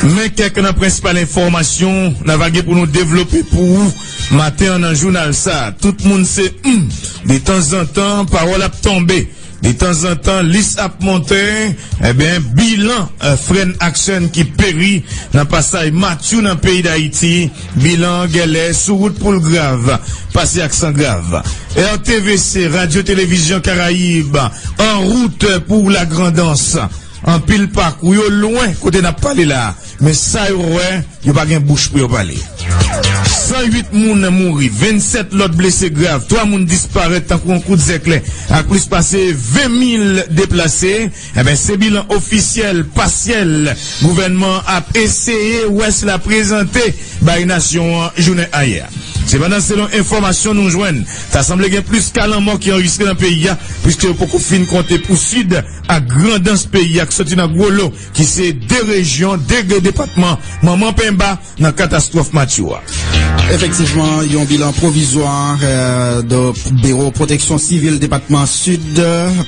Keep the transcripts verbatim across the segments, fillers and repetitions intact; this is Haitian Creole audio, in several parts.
Men kèk nan prensipal enfòmasyon n ava gen pou nou devlope pou ou maten an nan jounal sa a. Tout moun se hmm. Detanzantan, pawòl ap tonbe. Detanzantan, lis ap monte. Ebyen, bilan eh, frè n ak sè n ki peri nan pasaj Matthew nan peyi Dayiti. Bilan an gèlè sou wout pou l grav. Pase ak san grav. R T V C, Radyo Televizyon Karayib, an wout pou Lagrandans. Anpil pakou yo lwen kote n ap pale la a, men sa yo wè, yo pa gen bouch pou yo pale. San uit moun mouri, vennsèt lòt blese grav, twa moun disparèt tankou yon kout zèklè, ak plis pase ven mil deplase. Enben, se bilan ofisyèl, pasyèl, gouvènman an ap eseye wè si l ap prezante bay nasyon an jounen ayè. Sepandan, selon enfòmasyon nou jwenn, ta sanble gen plis ka lanmò ki anrejistre nan peyi a, piske yo poko fin konte pou Sid ak Grandans peyi a k soti nan gwo lo, ki se de rejyon, de depatman, manman penba nan katastwòf Matthew a. Efektivman, yon bilan pwovizwa eh, de Biwo Pwoteksyon Sivil Depatman Sid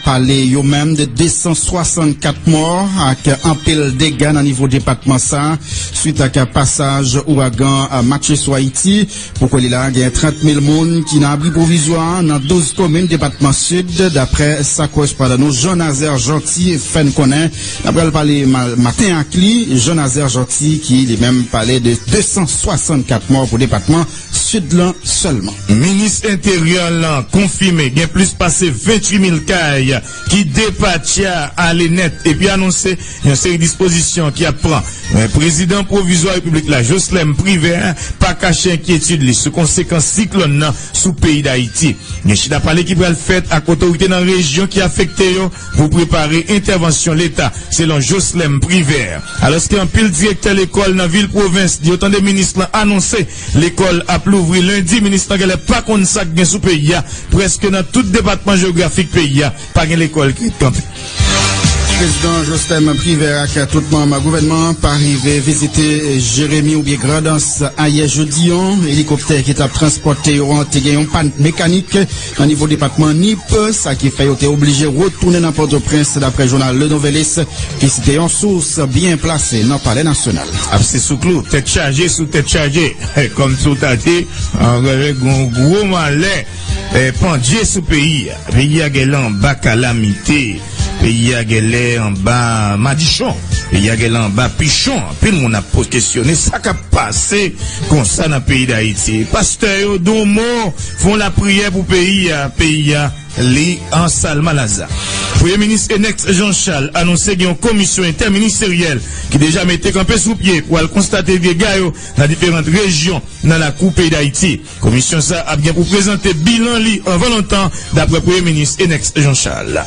pale yo menm de de san swasannkat mò ak anpil dega nan nivo depatman sa, swit ak pasaj ouragan eh, Matthew sou Ayiti. Pou kounye la, gen trant mil moun ki nan abri pwovizwa nan douz komin depatman Sid, daprè sa korespondan nou Jean Nazaire Jeanty fè n konnen. N ap pral pale ma- maten ak li. Jean Nazaire Jeanty ki li menm pale de de san swasannkat mò pou depatman Sid lan sèlman. Minis Enteryè lan konfime gen plis pase venntuit mil kay ki depatcha ale nèt epi anonse yon seri dispozisyon ki ap pran. Men prezidan pwovizwa repiblik la, Jocelerme Privert, pa kache enkyetid li sou konsekans siklòn nan sou peyi Dayiti. Gen chita pale ki pral fèt ak otorite nan rejyon ki afekte yo pou prepare entèvansyon Leta, selon Jocelerme Privert. Alòske anpil direktè lekòl nan vil pwovens yo tande minis lan anonse lekòl ap louvri lendi, minis lan genlè pa konn sa k gen sou peyi a. Prèske nan tout depatman jewografik peyi a, pa gen lekòl ki ret kanpe. Prezidan Jocelerme Privert ak tout manm gouvènman an pa rive vizite Jeremi oubyen Grandans ayè jedi an. Elikoptè ki t ap transpòte yo an te gen yon pàn mekanik nan nivo depatman Nip, sa ki fè yo te oblije retounen nan Pòtoprens, daprè jounal Le Nouvelliste, ki site yon sous byen plase nan Palè Nasyonal. Ap se sou klou, tèt chaje sou tèt chaje, kòmsi w ta di, anreve gon gwo malè eh, pandye sou peyi a. Peyi a genlè anba kalamite. Peyi a genlè anba madichon. Peyi a genlè anba pichon. Anpil moun ap po- kesyone sa k ap pase konsa nan peyi Dayiti. Pastè yo, di yon mo, fè yon lapriyè pou peyi a. Peyi a, li an salmalaza. Premye minis Enex Jean Charles anonse gen yon komisyon entèministeryèl ki deja mete kanpe sou pye pou al konstate dega yo nan diferan rejyon nan lakou peyi Dayiti. Komisyon sa ap gen pou prezante bilan li anvan lontan, daprè Premye Minis Enex Jean Charles.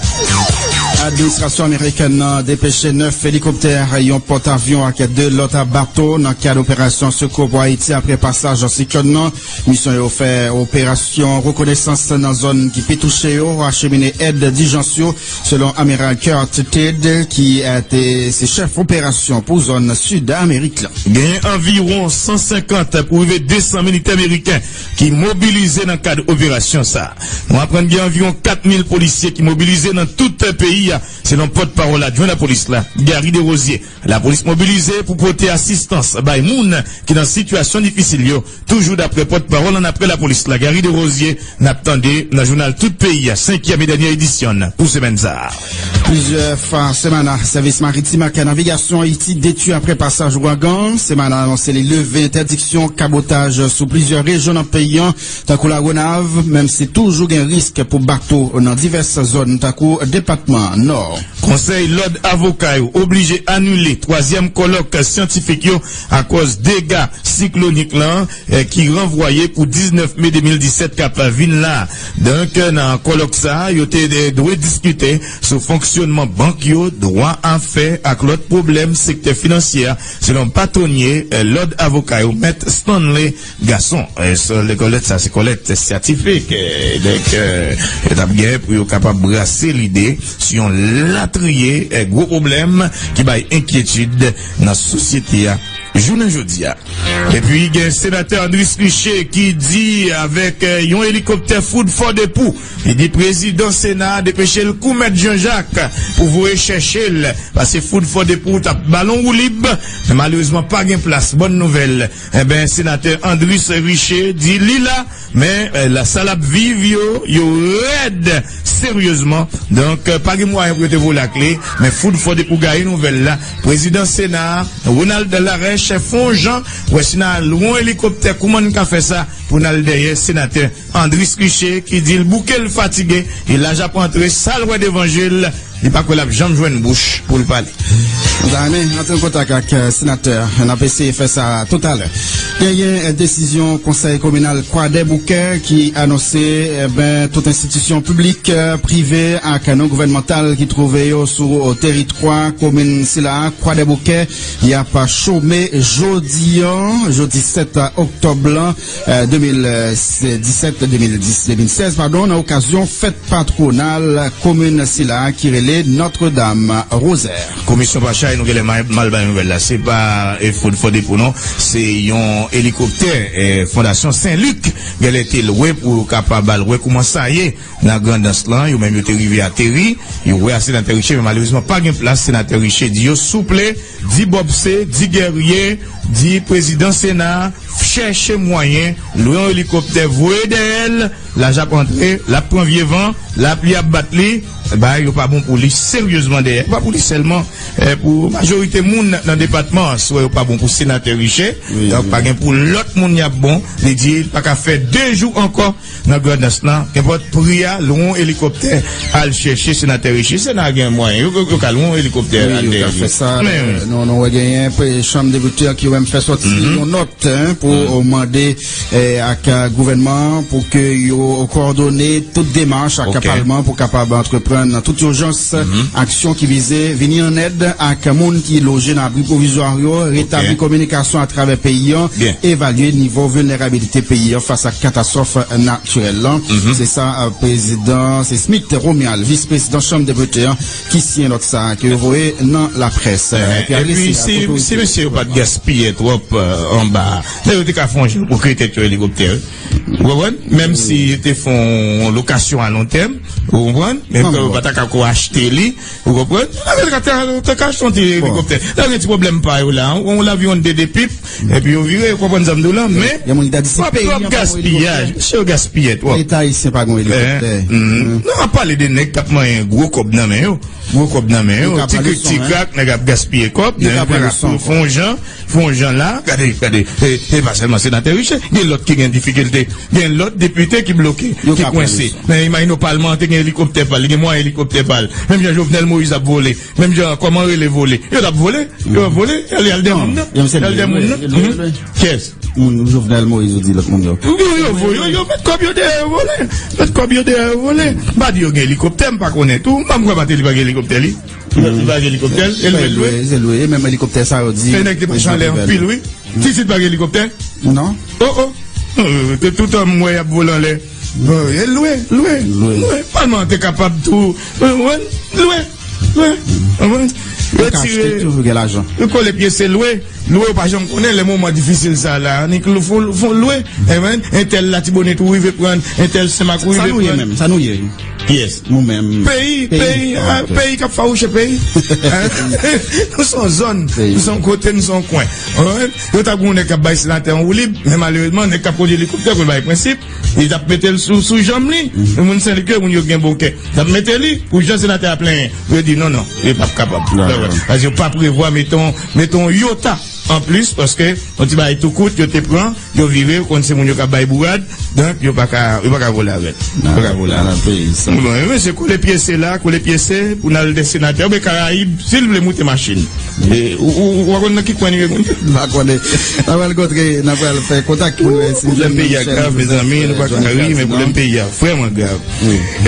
Administrasyon amerikèn nan depeche nèf elikoptè, yon pòtavyon ak de lòt bato nan kad operasyon sekou pou Ayiti apre pasaj siklòn nan. Misyon yo fè operasyon rekonesans nan zòn ki pi touche yo, achemine èd dijans yo, selon Amiral Kurt Tidd, ki eh, te se chèf operasyon pou zòn sid Amerik lan. Genyen anviwon san senkant pou rive de san militè ameriken ki mobilize nan kad operasyon sa a. Nou aprann gen anviwon kat mil polisye ki mobilize nan tout peyi a, selon pòtpawòl adjwen lapolis la, Garry Desrosiers. Lapolis mobilize pou pote asistans bay moun ki nan sitiyasyon difisil yo, toujou daprè pòtpawòl an apre lapolis la, Garry Desrosiers, n ap tande nan jounal tout peyi a, senkyèm e dènye edisyon n pou semèn sa a. Plizyè fwa semana, sèvis maritim ak navigasyon Ayiti detwi apre pasaj ouragan. Semana anonse li leve entèdiksyon kabotaj sou plizyè rejyon nan peyi an, tankou Lagonav, menm si toujou gen risk pou bato nan divès zòn, tankou depatman Nò. Konsèy lòd avoka yo oblije anile twazyèm kòlòk syantifik yo akòz dega siklonik lan, eh, ki ranvwaye pou diznèf me de mil disèt k ap vin la. Donk, nan kòlòk sa a, yo te, eh, dwe diskite sou fonksyònman bank yo, dwa afè ak lòt pwoblèm sektè finansyè a, selon patonye, eh, lòd avoka yo, Mèt Stanley Gason. Eh, so, le kòlèt sa, se kòlèt syantifik. Eh, donk, eh, yo t ap gen pou yo kapab brase lide sou yon latriye, eh, gwo pwoblèm ki bay enkyetid nan sosyete a jounen jodi a. Epi gen senatè Andris Riché ki di avèk, eh, yon elikoptè Food for Depou, li di prezidan Sena a depeche l kou mèt Janjak pou voye chèche l, paske Food for Depou t ap ba l yon woulib, men malerezman pa gen plas. Bòn nouvèl, enben, senatè Andris Riché di li la, men, eh, la, sa l ap viv yo, yo rèd seryezman. Donk, eh, pa gen mwayen pou yo te vole ak li, men Food for Depou gaye nouvèl la. Prezidan Sena a, Ronald Larèche, fè yon jan, wè si n a lwe yon elikoptè, kouman n ka fè sa pou n al dèyè senatè Andris Riché ki di l bouke, l fatige, e laj ap rantre, sa l wè devan je l, li pa kwè l ap janm jwenn bouch pou l pale. Dayane, antre an kontak ak, eh, senatè a. N ap eseye fè sa toutalè. Genyen, eh, desizyon konsèy kominal Kwadèboukè ki anonse, eh ben, tout enstitisyon piblik, eh, prive ak non gouvènmantal ki twouve yo sou, eh, teritwa komin sila a, Kwadèboukè, y ap chome jodi an, jodi sèt oktòb lan, eh, de mil disèt, de mil dis, de mil sèz, padon, nan okazyon fèt patwonal komin sila ki rele Notre Dame Rosaire. Komisyon pa chay, nou genlè ma-, mal bay nouvèl la. Se pa, eh, Food for Depou non. Se yon elikoptè, eh, Fondasyon Sen Lik genlè te lwe pou yo kapab al wè kouman sa ye nan Grandans lan. Yo menm yo te rive ateri. Yo wè a senatè Riché, men malerezman pa gen plas. Senatè Riché di yo souple, di Bobse, di Guerrier, di prezidan Sena a, chèche mwayen, lwe yon elikoptè, voye dèyè l, laj ap antre, l ap pran vye van, lapli ap bat li, bagay yo pa bon pou li seryezman dèyè. Pa pou li sèlman, eh, pou majorite moun nan depatman an, si w wè yo pa bon pou senatè Riché, donk pa gen pou lòt moun y ap bon. Li di l pa ka fè de jou ankò nan Grandans lan, kenpòt pri a, lwe yon elikoptè al chèche senatè Riché. Sena gen mwayen, yo, yo, yo ka lwe yon elikoptè al dèyè li. Wi, yo ka fè sa. Men, eh, nou, nou wè genyen, eh, chanm depite an ki menm fè sòti yon nòt, hein, pou, eh, mande, eh, ak, eh, gouvènman an pou ke yo kowòdone tout demach ak palman pou kapab antreprann nan tout ijans aksyon ki vize vini an èd ak moun ki loje nan abri pwovizwa yo, retabli kominikasyon atravè peyi an, evalye nivo vilnerabilite peyi an fas ak katastwòf natirèl lan. Se sa, eh, prezidan, se Smith Romuald, vis prezidan chanm depite an, ki siyen nòt sa a, ke yo voye nan laprès. Eh, epi si, si mesye yo pa t gaspiye twòp, eh, anba a, yo te ka fè yon jan pou kreye tèt yo elikoptè, wi. Ou konprann? Menm si yo te fè yon lokasyon a lon tèm, ou konprann? Menm ke yo pa ta ka ko achte li, ou konprann? Yo te ka, te ka achte yon ti elikoptè. Yo gen ti pwoblèm pa yo la, yon, yon lavyon de de pip, epi yo vire, ou konprann sa m di w lan, men gen moun ki ta di se peyi an pa yon elikoptè. Twòp gaspiyaj, mesye yo gaspiye twòp. Leta ayisyen pa gen elikoptè. Non, ap pale de nèg k ap manyen gwo kòb nan men yo. Gwo kòb nan men yo. Ti krik ti krak, nèg ap gaspiye kòb, nèg ap fè yon jan, fè yon jan la. Gade, gade, e, e pa sèlman senatè Riché, gen lòt ki gen difikilte, gen lòt depite ki bloke, ki kwense. Men imajine w, palman an te gen elikoptè pa l, li gen mwayen elikoptè pa l. Menm jan Jovenel Moïse ap vole, menm jan kòman rele vole. Yo t ap vole, yo ap vole, y al, y al dèyè moun nan. Y al dèyè moun nan. Kiyès? Moun Jovenel Moïse, ou di lòt moun yo. Yo, yo, yo, yo, yo met kòb yo dèyè yo vole. Met kòb yo dèyè yo vole. M pa di yo gen elikoptè, m pa konnen tou. M pa kwè Martelly pa gen elikoptè li. Li pa gen elikoptè l, e lwe l lwe. Se lwe, se lwe. E menm elikoptè sa yo di. E nèg te mache anlè anpil, wi. Titid pa gen elikoptè? Non. Oh, oh. Euh, te toutan m wè y ap vole anlè. Bon, e lwe, lwe, lwe. Palman an te kapab tou, euh, lwe, lwe. Retire. Yo kole pye se lwe. Lwe, ou pa janm konnen lè moman difisil sa la, annik fon, fon lwe. Entèl Latibonit ou rive pran, entèl Senmak ou rive pran. Sa nou ye menm, sa nou ye. Kiyès? Nou menm. Peyi, peyi, peyi k ap fawouche peyi. Nou se yon zòn, nou se yon kote, nou se yon kwen. Yo ta gen yon nèg k ap bay senatè an woulib, men malerezman, nèg k ap kondui elikoptè, pou l bay prensip, li t ap mete l sou, sou janm li. Moun Senlik yo, moun yo gen bon kè. T ap mete li, pou jan senatè a plenyen. Yo di non, non, yo p ap kapab. Paske yo pa prevwa mete yon, mete yon yota anplis, paske yon ti bagay tou kout, yo te pran, yo vire, ou konn se moun yo k ap bay bourad, donk yo pa ka, yo pa ka vole avè l. Yo pa ka vole avè l. Bon, e mesye, kole pye se la, kole pye se, pou n al dèyè senatè, oubyen Karayib, si l vle moute machin. E, ou, ou, ou pa konn nan ki kwen li ye konn. M pa konnen. N a pral kontre, n a pral fè kontak pou nou wè si pwoblèm peyi a grav, mezanmi, nou pa ka ri, men pwoblèm peyi a vrèman grav.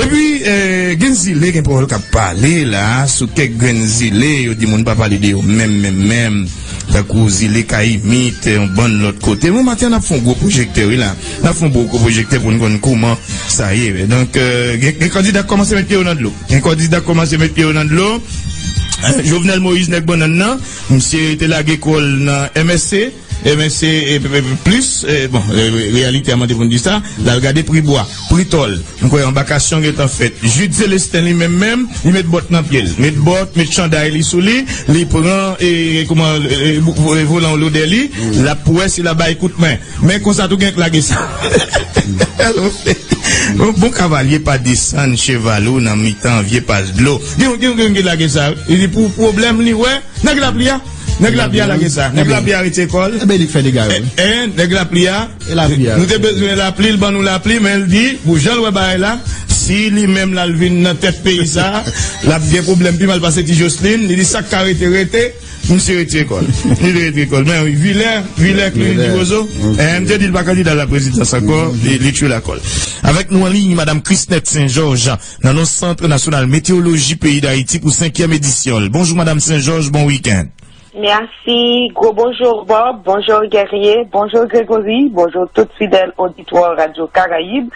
Epi, eh, gen zile, gen pawòl k ap pale la, sou kèk grenn zile, yo di moun pa pale de yo menm, menm, menm. Tankou zile Kayimit, yon bann lòt kote. Bon, maten an, n ap fè yon gwo pwojektè, wi, la. N ap fè yon gwo, gwo pwojektè pou n konn kouman sa ye. Donk, euh, gen, gen kandida k kòmanse met pye yo nan dlo. Gen kandida k kòmanse met pye yo nan dlo. Jovenel Moïse, nèg bannann nan, misye te lage kò l nan M S C, M S C, e, e, e, plis, e, bon, e, re- reyalite a mande pou n di sa, l al gade pri bwa, pri tòl. M kwè anbakasyon gentan fèt. Jude Célestin li menm menm, li met bòt nan pye l. Met bòt, met chanday li sou li, li pran, e, kòman, e, e, volan lodè li, l ap pou wè si l ap bay kout men. Men konsa tou gen k lage sa. Bon, bon kavalye pa desann cheval ou nan mitan vye pas dlo. Gen, gen, gen, gen lage sa. Li di pou pwoblèm li wè. Nèg lapli a. Nèg lapli a lage sa. Nèg lapli a retire kò l. Ebyen, li fè dega yo. Eh, eh, nèg lapli a. E lapli a. Nou te bezwen lapli, l ban nou lapli, men l di, pou jan l wè bagay la, si li menm l al vin nan tèt peyi sa, l ap gen pwoblèm pi mal pase Ti Joslin. Li di sa k ka rete, rete. Misye retire kò l. Li retire kò l. Men wi, vilè, vilè Cléry Dubozo. Eh, m te di l pa kandida la prezidans ankò, li, li tchwe lakò l. Avèk nou an liy, Madam Chrisnette Saint-Georges, nan non Sant Nasyonal Meteyoloji peyi Dayiti pou senkyèm edisyon l. Bonjou, Madam Saint-Georges, bon wikenn. Mèsi, gwo bonjou Bob, bonjou Guerrier, bonjou Grégory, bonjou tout fidèl oditwa Radyo Karayib.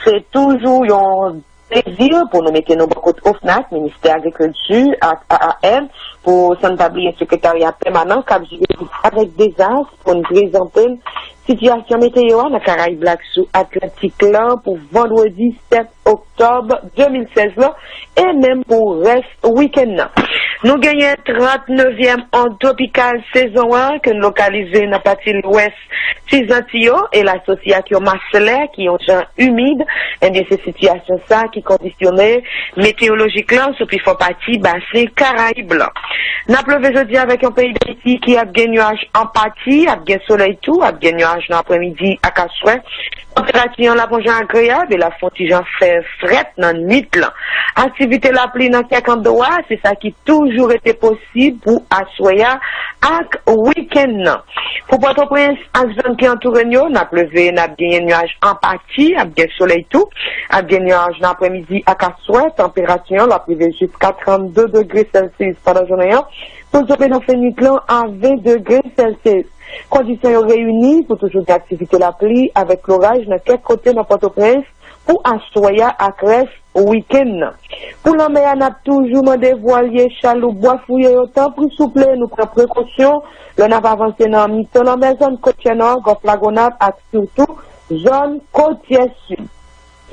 Se toujou yon plezi pou nou mete nou bò kot OFNAC, Ministè Agrikilti ak A A M, pou san n pa bliye Sekretarya Pèmanan k ap jere avèk dezas, pou n prezante n sitiyasyon meteo a nan Karayib la ak sou Atlantik lan pou vandredi sèt oktòb de mil sèz lan, e menm pou rès wikenn nan. Nou genyen trannnevyèm ond twopikal sezon an ke n lokalize nan pati lwès Ti Zanti yo, e l asosye ak yon mas lè ki yon jan imid, ebyen se sitiyasyon sa ki kondisyone meteyolojik lan sou pifò pati basen Karayib lan. N ap leve jodi avèk yon peyi Dayiti ki ap gen nyaj an pati, ap gen solèy tou, ap gen nyaj nan aprèmidi ak aswè. Tanperati an l ap yon jan agreyab e l ap fè yon ti jan fè frèt nan nwit lan. Aktivite lapli nan kèk andwa, se sa ki toujou rete posib pou aswè a ak wikenn nan. Pou Pòtoprens ak zòn ki antoure n yo, n ap leve, n ap genyen nyaj an pati, ap gen solèy tou, ap gen nyaj nan aprèmidi ak aswè, tanperati an l ap rive jiska trannde degre Celsius pandan jounen an, pou l tonbe nan fen nwit lan a ven degre Celsius. Kondisyon yo reyini pou toujou gen aktivite lapli avèk loraj nan kèk kote nan Pòtoprens pou aswè a ak rès wikenn nan. Pou lanmè a, n ap toujou mande vwalye, chaloup, bwafouye yo, tanpri souple, nou pran prekosyon lè n ap avanse nan mitan lanmè, zòn kotyè nò, Gòf Lagonav ak sitou zòn kotyè sid.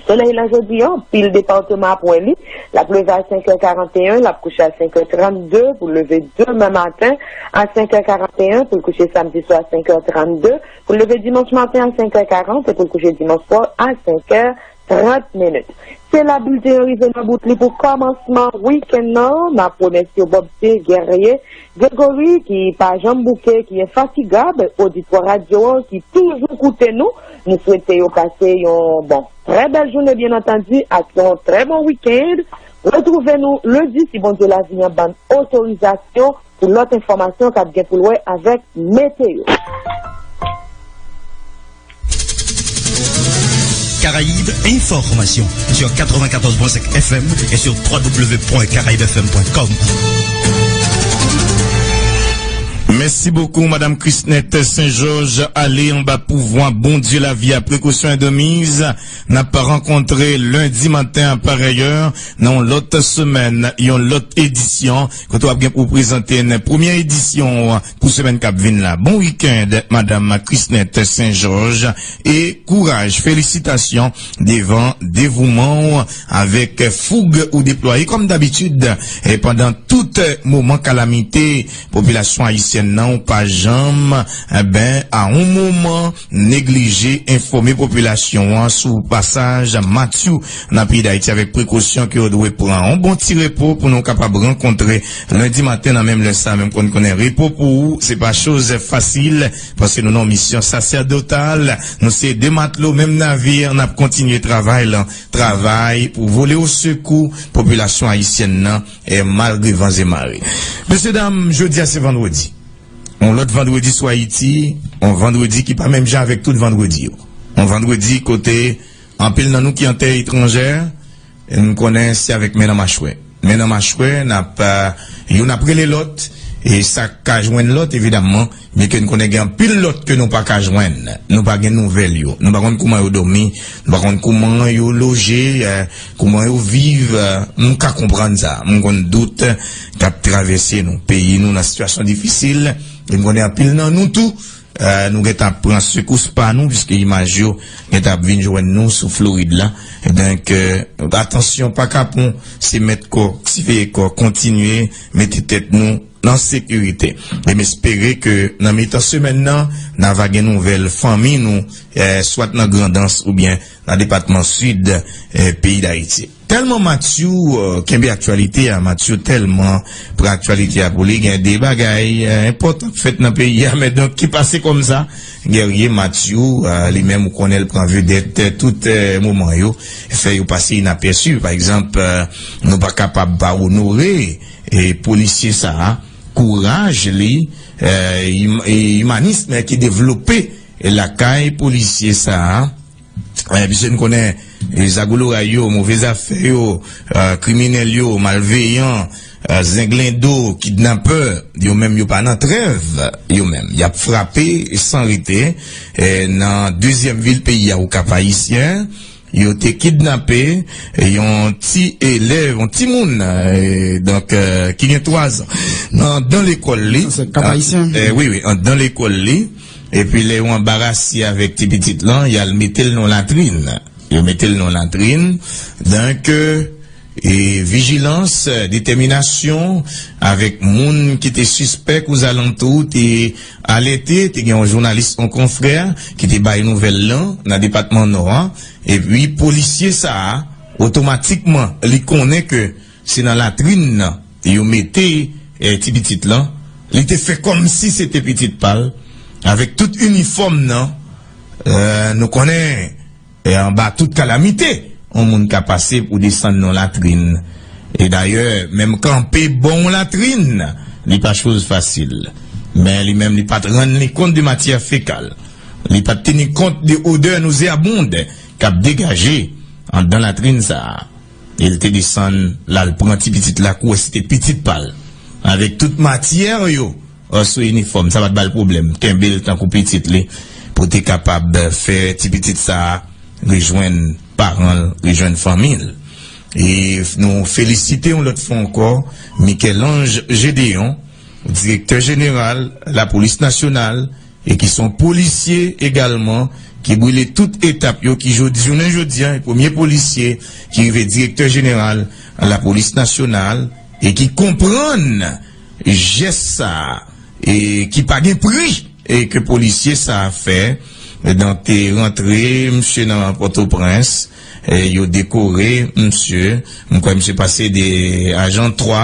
Solèy la jodi a, anpil depatman ap wè li. L ap leve a senk è karanteyen, l ap kouche a senk è trannde, pou l leve demen maten a senk è karanteyen, pou l kouche samdi swa a senk è trannde, pou l leve dimanch maten a senk è karant, e pou l kouche dimanch swa a senk è trant minit. Se la bilten an rive nan bout li pou kòmansman wikenn nan. N ap remèsye Bob T, Guerrier, Gregory, ki pa janm bouke, ki enfatigab, oditwa radyo an, ki toujou koute nou. Nou swete yo pase yon, bon, trè bèl jounen, byen antandi, ak yon trè bon wikenn. Retwouve nou lendi, si Bondye lavi an ban n otorizasyon, pou lòt enfòmasyon k ap gen pou l wè avèk meteo. Caraïbes Information sur quatre-vingt-quatorze point cinq F M et sur trois W point caraïbes F M point com. Mèsi bokou, Madam Chrisnette Saint-Georges. Ale anba pouvwa Bondye lavi a, prekosyon e de miz. N ap rankontre lendi maten a, parèyè, nan yon lòt semèn, yon lòt edisyon, kote w ap gen pou prezante n premyè edisyon pou semèn k ap vin la. Bon wikenn, Madam Chrisnette Saint-Georges, e kouraj, felisitasyon devan devouman w avèk foug ou deplwaye kòm dabitid, e pandan tout moman kalamite popilasyon ayisyèn nan, ou pa janm, enben, a yon moman, neglije enfòme popilasyon an sou pasaj Matthew nan peyi Dayiti avèk prekosyon ke yo dwe pran. Yon bon ti repo pou nou kapab rankontre lendi maten nan menm lè sa, menm konn konnen repo pou ou, se pa choz fasil, paske nou nan yon misyon sasèdotal, nou se de matlo, menm navir, n ap kontinye travay lan, travay pou vole osekou popilasyon ayisyèn nan, e malgre van e mare. Mesye dam, jodi a se vandredi. Yon lòt vandredi sou Ayiti, yon vandredi ki pa menm jan avèk tout vandredi yo. Yon vandredi kote anpil nan nou ki an tè etranjè, n konnen se avèk men nan machwè. Men nan machwè, n ap, eh, youn ap rele lòt, E sa ka jwenn lòt, evidamman, men ke n konnen gen anpil lòt ke nou pa ka jwenn. Nou pa gen nouvèl yo. Nou pa konn kouman yo dòmi, nou pa konn kouman yo loje, eh, kouman yo viv. Eh, m ka konprann sa. M konn dout k ap travèse nou, peyi nou nan sitiyasyon difisil. E m konnen anpil nan nou tou, eh, nou gentan pran sekous pa nou, piske imaj yo gentan ap vin jwenn nou sou Florid la. Donk, eh, atansyon pa kapon, se mèt kò, siveye kò, kontinye mete tèt nou nan sekirite. E m espere ke nan mitan semèn nan, n a va gen nouvèl fanmi nou, eh, swat nan Grandans oubyen nan depatman Sid, eh, peyi Dayiti. Tèlman Matthew, eh, kenbe aktyalite a, Matthew tèlman pran aktyalite a pou li, gen de bagay, eh, enpòtan k fèt nan peyi a, men donk ki pase kòm sa, Guerrier Matthew, eh, li menm ou konnen l pran vedèt, eh, tout, eh, moman yo, fè yo pase inapèsi. Pa egzanp, eh, nou pa kapab pa onore, eh, polisye sa a, kouraj li, eh, im-, eh, imanism ki devlope lakay polisye sa a. Eh, piske n konnen, eh, zagoloray yo, move zafè yo, eh, kriminèl yo, malveyan, eh, zenglendo, kidnapè, yo menm yo pa nan trèv, yo menm. Y ap frape san rete, eh, nan dezyèm vil peyi a, Okap Ayisyen. Yo te kidnape yon ti elèv, yon timoun, eh, donk, eh, ki gen twa zan, nan, anndan lekòl li. Sa se Kap Ayisyen? Eh, wi, wi, anndan lekòl li. Epi lè yo anbarase avèk ti pitit lan, y al mete l nan latrin. Yo mete l nan latrin. Donk, eh, e vijilans, eh, detèminasyon avèk moun ki te sispèk ozalantou te alète, te gen yon jounalis, yon konfrè ki te bay nouvèl lan nan depatman Nò a, epi polisye sa a, otomatikman, li konnen ke se nan latrin nan yo mete, eh, ti pitit lan, li te fè kòmsi se te pitit pa l, avèk tout inifòm nan, eh, nou konnen, e anba tout kalamite yon moun ka pase pou desann nan latrin. E dayè, menm kanpe bò yon latrin, li pa choz fasil. Men li menm, li pa t rann li kont de matyè fekal. Li pa t teni kont de odè nozeabond k ap degaje anndan latrin sa a. E l te desann, l al pran ti pitit la, kou wè se te pitit pa l. Avèk tout matyè yo, eh, sou inifòm, sa pa t ba l pwoblèm. Kenbe l tankou pitit li pou te kapab, eh, fè ti pitit sa a rejwenn paran l, rejwenn fanmi l. E f-, nou felisite yon lòt fwa ankò Michel-Ange Gédéon, direktè jeneral Lapolis Nasyonal, e ki se yon polisye egalman, ki brile tout etap yo, ki jodi, jounen jodi a, e premye polisye ki rive direktè jeneral Lapolis Nasyonal, e ki konprann jès sa a, e ki pa gen pri, e ke polisye sa a fè. E donk, te rantre, misye nan Pòtoprens, e yo dekore misye. M kwè misye pase de ajan twa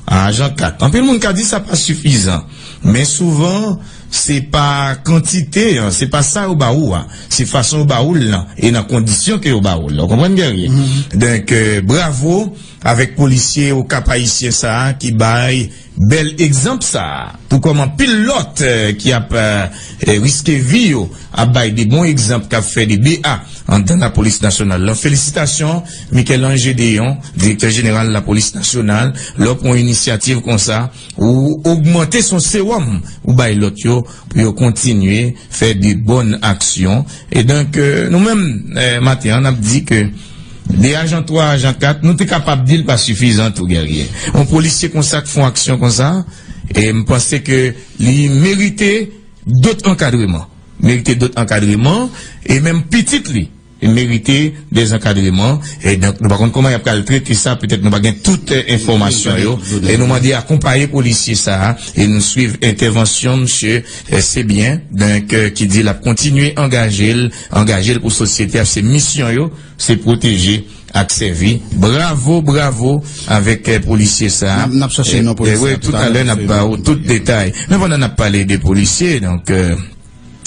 a ajan kat. Anpil moun ka di sa pa sifizan. Men souvan, se pa kantite an, se pa sa yo ba ou a. Se fason yo ba ou l lan, e nan kondisyon ke yo ba ou l lan. Ou konprann, Guerrier? Donk, eh, bravo avèk polisye Okap Ayisyen sa a ki bay bèl egzanp sa a. Tou kòm anpil lòt, eh, ki ap, eh, eh, riske vi yo, ap bay de bon egzanp, k ap fè de B A anndan Lapolis Nasyonal lan. Felisitasyon, Michel-Ange Gédéon, direktè jeneral Lapolis Nasyonal. Lè w pran yon inisyativ konsa, ou ogmante, se yon sewòm ou bay lòt yo pou yo kontinye fè de bòn aksyon. E donk, eh, nou menm, eh, maten an, n ap di ke de ajan twa, ajan kat, nou te kapab di l pa sifizan tou, Guerrier. Yon polisye konsa k fè yon aksyon konsa, e m panse ke li merite dòt ankadreman. Merite dòt ankadreman, e menm pitit li merite dè ankadreman. E donk, nou pa konn kòman y ap pral trete sa, petèt nou pa gen tout, eh, enfòmasyon yo. E nou mande akonpaye polisye sa a, e nou swiv entèvansyon misye, eh, se byen, donk, eh, ki di l ap kontinye angaje l, angaje l pou sosyete a, se misyon yo, se pwoteje ak sèvi. Bravo, bravo avèk, eh, polisye sa a. N ap, n ap chèche non polisye a toutalè, n ap ba ou tout detay. Men pandan n ap pale de polisye, donk, eh,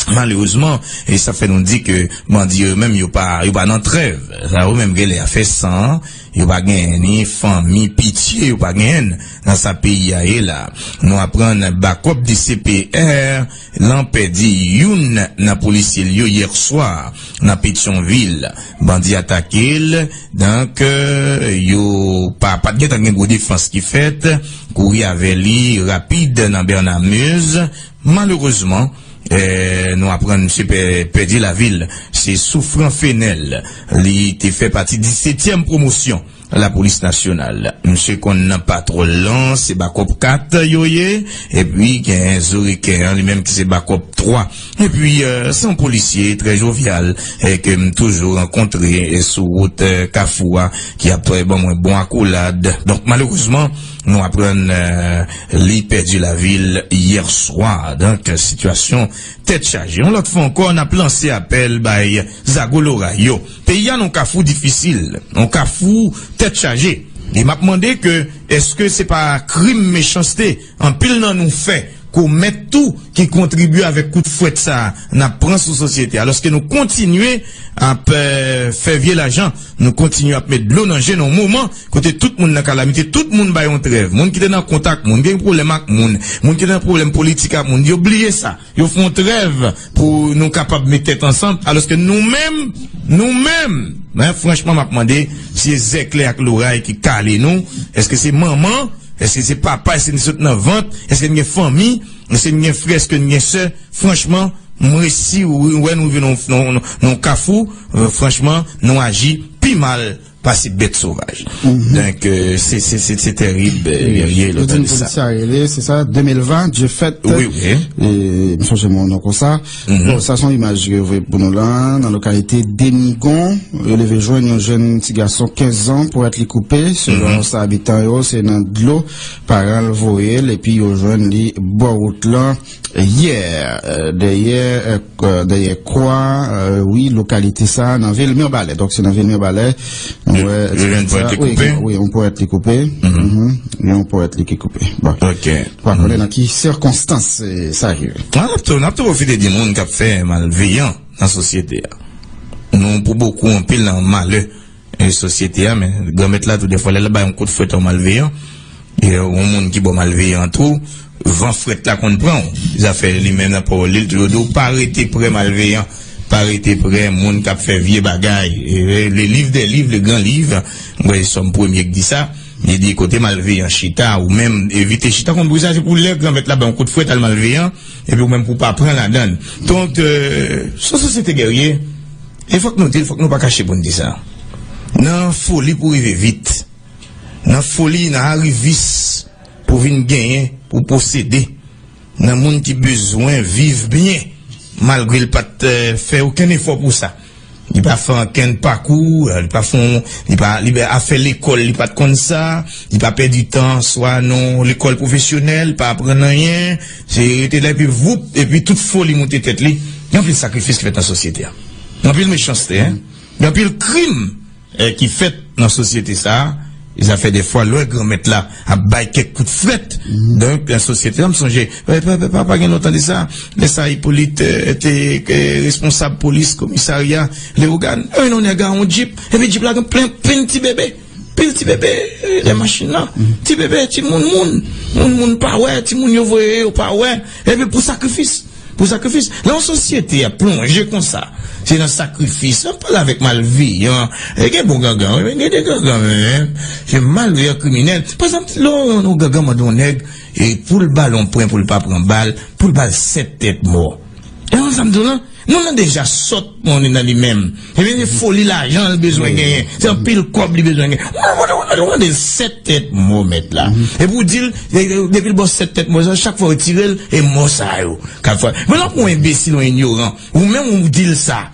malerezman, e sa fè nou di ke bandi yo menm, yo pa, yo pa nan trèv. Sa yo menm genlè a fè san an, Yo pa genyen ni fanmi pitye, yo pa genyen nan sa peyi a ye la. Nou aprann bakòp D C P R lan pèdi youn nan polisye l yo yè swa nan Petyonvil. Bandi atake l, donk, euh, yo pa, pa t gentan gen gwo defans ki fèt, kouri avè li rapid nan Bernard Meuze. Malerezman, eh, nou aprann misye pè-, pèdi lavi l. Se Soufran Fenel. Li te fè pati disetyèm pwomosyon Lapolis Nasyonal. Misye konn nan patwòl lan, se bakòp kat yo ye, epi gen Zoreken an, li menm ki se bakòp twa. Epi, eh, se yon polisye trè jovyal, eh, ke m toujou rankontre, eh, sou wout, eh, Kafou a, ki ap, eh, ban mwen bon akolad. Donk, malerezman, nou aprann, eh, li pèdi lavi l yè swa. Donk, sitiyasyon tèt chaje. Yon lòt fwa ankò, n ap lanse apèl bay zago loray yo. Peyi a nan yon kafou difisil, yon kafou tèt chaje. E m ap mande ke, èske se pa krim mechanste anpil nan nou fè, komèt tou, ki kontribye avèk kout fwèt sa a n ap pran sou sosyete a? Lòske nou kontinye ap, eh, fè vye lajan, nou kontinye ap met dlo nan je nan yon moman kote tout moun nan kalamite, tout moun bay yon trèv. Moun ki te nan kontak moun, gen pwoblèm ak moun, moun ki te nan pwoblèm politik ak moun, yo bliye sa. Yo fè yon trèv pou nou kapab met tèt ansanm, alòske nou menm, nou menm, men franchman, m ap mande si e zèklè ak loray ki kale nou, èske se manman, èske se papa, èske n sot nan vant, èske n gen fanmi, èske n gen frè, èske n gen sè? Franchman, m resi wè nou vin nan, nan, nan, nan kafou, euh, franchman, nou aji pi mal pase bèt sovaj. Donk, euh, se, se, se, se tèrib, euh, Guerrier, lè w tande sa. Polis a rele, se sa, de mil ven, Dieu fête. Wi, wi. E, m sonje m wè yon non konsa. Bon, sa se yon imaj ke yo voye pou nou la, nan lokalite Demigon, yo leve jwenn yon jèn ti gason kenz zan, pwèt li koupe, selon sa abitan yo, se nan dlo, paran l voye l, epi yo jwenn li bò wout lan, yè, euh, dèyè, euh, k-, dèyè kwa, euh, wi, lokalite sa, nan vil Mibalè. Donk, se nan vil Mibalè, nou wè, yon pwèt li koupe. Wi, yon pwèt li koupe. Mhm. Yon pwèt li ki koupe. Bon. Ok. Pa konnen nan ki sikonstans, eh, sa rive. N ap tou, n ap tou pwofite di moun k ap fè malveyan nan sosyete a. Nou, pou bokou, anpil nan malè e sosyete a, men Granmèt la tou, dèfwa, lè l bay yon kout fwèt a yon malveyan, e yon moun ki ba w malveyan tou, van fwèt la konn pran w. Zafè li menm nan pawòl li, l toujou di w, pa rete prè malveyan, pa rete prè moun k ap fè vye bagay. E, le livre des livres, le grand livre, m kwè se Sòm premye ki di sa, li di, kote malveyan chita, ou menm evite chita, konn pou sa, se pou lè Granmèt la bay yon kout fwèt al malveyan, epi ou menm pou w pa pran ladan l. Donk, euh, se yon sosyete gèrye, e fòk nou di l, fòk nou pa kache pou n di sa. Nan foli pou rive vit, nan foli, nan arivis pou vin genyen, pou posede, nan moun ki bezwen viv byen, malgre l pa t, eh, fè okenn efò pou sa. Li pa fè okenn pakou, eh, li pa fè, li pa, li pa fè lekòl, li pa t konn sa, li pa pèdi tan, swa nan lekòl pwofesyonèl, pa aprann anyen, se rete la, epi voup, epi tout foli moute tèt li. Gen anpil sakrifis ki fèt nan sosyete a. Gen anpil mechanste, en. Gen anpil krim, eh, ki fèt nan sosyete sa a. E sa fè dèfwa, lè Granmèt la ap bay kèk kout fwèt, donk, nan sosyete a, m sonje, eh, pa, pa, pa, pa gen lontan de sa, lè sa Ipolit, eh, te, eh, responsab polis komisarya Leyogàn, eh, yon nèg a yon djip, epi djip la gen plen, plen ti bebe, pil ti bebe, eh, lè machin nan, ti bebe, ti moun, moun, moun, moun pa wè, ti moun yo voye, yo pa wè, epi pou sakrifis. Pou sakrifis. Nan yon sosyete ap plonje konsa, se nan sakrifis. Ann pale avèk malveyan. E gen bon gangan, wi, men gen de gangan, men se malveyan, kriminèl. Pa egzanp, lè yon, yon gangan mande yon nèg, e pou l ba l yon pwen, pou l pa pran bal, pou l ba l sèt tèt mò. E konn sa m di w lan? Moun nan deja sòt, moun nan li menm. Ebyen, se foli lajan l bezwen genyen. Se anpil kòb li bezwen genyen. Ou mande, ou mande, ou mande l sèt tèt mò, mèt la. Epi w di l, e, e, depi l ba w sèt tèt mò sa, chak fwa w retire l, e mò sa yo k ap fè. Men lè w pran yon enbesil, yon inyoran, ou menm ou di l sa.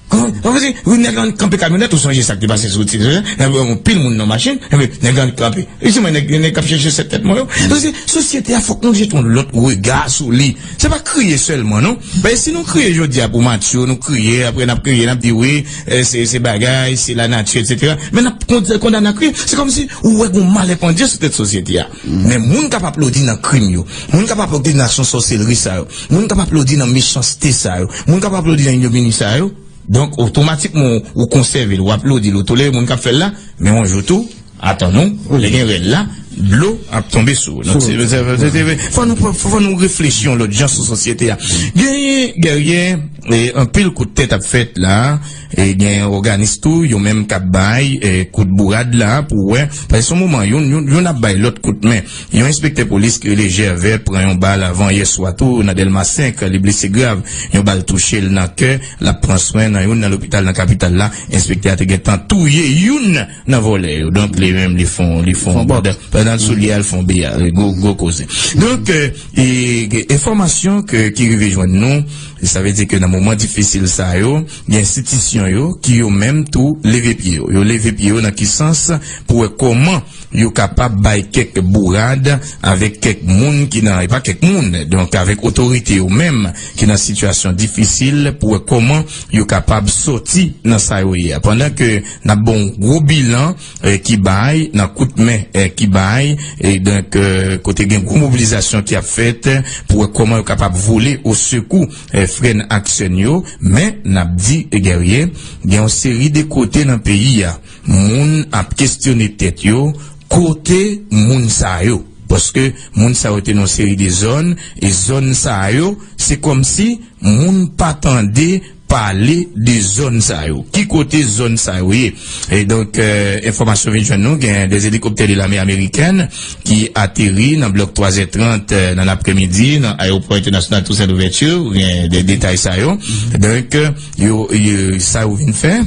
Kòman, kòman se, ou nèg lan kanpe kamyonèt, ou sonje sa k te pase sou ti, yon pil moun nan machin, epi nèg lan kanpe. E se mwen nèg, nèg k ap chèche sèt tèt mò yo. Donk, se, sosyete a, fòk nou jete yon lòt rega sou li. Se pa kriye sèlman, non. Paske si nou kriye jodi a pou Matyo, nou kriye, apre n ap kriye, n ap di, wi, eh, se, se bagay, se lanati, etsetera. Men n ap kond-, kondane ak kriye. Se kòmsi ou wè gon malè pandye sou tèt sosyete a. Men moun k ap aplodi nan krim yo, moun k ap aplodi nan aksyon sòselri sa yo, moun k ap aplodi nan mechanste sa yo, moun k ap aplodi nan inyomini sa yo, Donk, otomatikman, ou konsève l, ou aplodi l, ou tolere moun k ap fè l la, men yon jou tou, atann ou, lè gen rèl la, dlo ap tonbe sou ou. Donk, se, se, se, se, fò nou, fò nou reflechi yon lòt jan sou sosyete a. Genyen, genyen, e, anpil kout tèt ap fèt la, e gen òganis tou, yo menm k ap bay, e, kout bourad la, pou wè, paske se yon moman, youn, youn, youn ap bay lòt kout men. Yon enspektè polis ki rele Jèvè pran yon bal avan yè swa tou nan Dèlma senk, li blese grav. Yon bal touche l nan kè, l ap pran swen nan youn nan lopital nan kapital la. Enspektè a te gentan touye youn nan vòlè yo. Donk, li menm, li fon, li fon bòd. Pandan l sou li a, l fon beyare. Gwo, gwo koze. Donk, e, e, enfòmasyon ke, ki rive jwenn nou, sa vle di ke nan moman difisil sa yo, gen enstitisyon yo ki yo menm tou leve pye yo. Yo leve pye yo nan ki sans? Pou wè kòman yo kapab bay kèk bourad avèk kèk moun ki nan, e pa kèk moun, donk avèk otorite yo menm ki nan sitiyasyon difisil pou wè kòman yo kapab sòti nan sa yo ye a. Pandan ke n ap ba w yon gwo bilan, eh, ki bay, nan kout men, eh, ki bay, e donk, eh, kote gen gwo mobilizasyon ki ap fèt, eh, pou wè kòman yo kapab vole o sekou, eh, frè n ak sè n yo, men n ap di, eh, Guerrier, gen yon seri de kote nan peyi a, moun ap kesyone tèt yo, kote moun sa yo? Paske moun sa yo te nan yon seri de zòn, e zòn sa yo, se kòmsi moun pa tande pale de zòn sa yo. Ki kote zòn sa yo ye? E donk, eh, enfòmasyon vin jwenn nou, gen de elikoptè de lame amerikèn ki ateri nan blòk twa zè trant, eh, nan lapremidi, nan ayewopò entènasyonal Toussaint Louverture, gen de detay sa yo. Donk, eh, yo, yo, sa yo vin fè.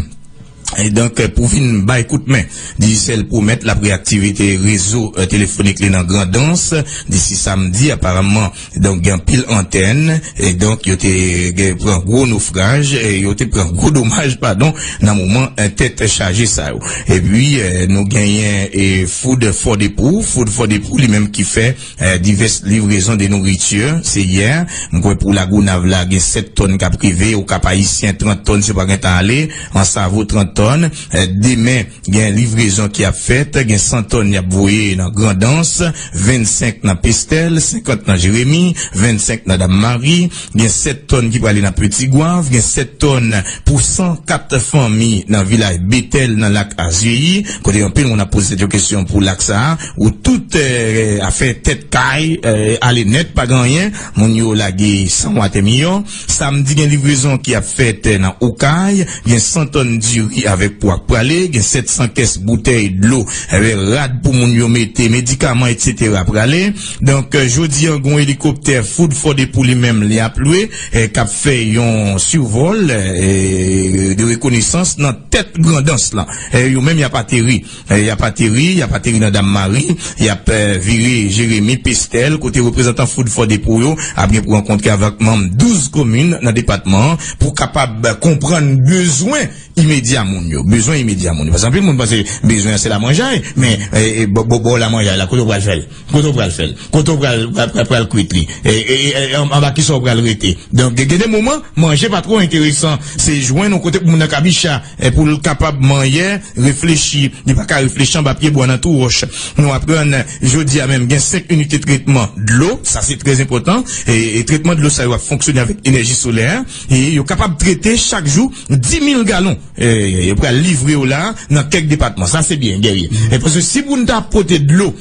E donk, pou vin bay kout men, Digicel pwomèt l ap reaktive rezo, eh, telefonik li nan Grandans disi samdi, aparamman. Donk, gen anpil antèn, e donk, yo te gen, pran gwo nofraj, e yo te pran gwo domaj, padon, nan moman, eh, tèt chaje sa yo. Epi, eh, nou genyen, eh, Food for the Poor, Food for the Poor, li menm ki fè eh, divès livrezon de nouriti, se yè. M kwè pou Lagonav la, gen sèt tòn k ap rive, Okap Ayisyen, trant tòn, se pa gentan ale, Ansavo, trant tòn. Eh, demen, gen livrezon ki ap fèt, gen san tòn y ap voye nan Grandans, vennsenk nan Pestèl, senkant nan Jeremi, vennsenk nan Dam Mari, gen sèt tòn ki prale nan Peti Gwav, gen sèt tòn pou san kat fanmi nan vilaj Betèl, nan Lak Azyeyi, kote anpil moun ap poze tèt yo kesyon pou lak sa a, ou tout, eh, afè tèt kay, eh, ale nèt, pa gen anyen, moun yo lage san watèmiyò. Samdi, gen livrezon ki ap fèt, eh, nan Okay, gen san tòn diri avèk pwa k prale, gen sèt san kès boutèy dlo, avèk rad pou moun yo mete, medikaman, etsetera prale. Donk, eh, jodi a, gen yon elikoptè Food for the Poor li menm, li ap lwe, eh, k ap fè yon sivòl, eh, de rekonesans nan tèt Grandans lan. Eh, yo menm, y ap ateri. Eh, y ap ateri, y ap ateri nan Dam Mari, y ap, eh, vire Jeremi, Pestèl, kote reprezantan Food for the Poor yo ap gen pou rankontre avèk manm douz komin nan depatman an pou kapab konprann bezwen imedya moun yo. Bezwen imedya moun yo. Paske anpil moun panse bezwen an se lamanjay, men, eh, eh, bò, bò, bò lamanjay la, kote w pral fè l? Kote w pral fè l? Kote w pral, pral, pral, pral kwit li? E, e, e, an, anba kisa w pral rete? Donk, gen, gen de moman, manje pa twò enteresan. Se jwenn yon kote pou moun nan kabicha, e, pou l kapab manyen, reflechi. Li pa ka reflechi anba pye bwa nan twou wòch. Nou aprann, jodi a menm, gen senk inite tretman dlo. Sa, se trè enpòtan. E, e tretman dlo sa yo ap fonksyone avèk enèji solè. E yo kapab trete chak jou dis mil galon. E, yo pral livre yo la, nan kèk depatman. Sa, se byen, Guerrier. E paske si pou n ta pote dlo,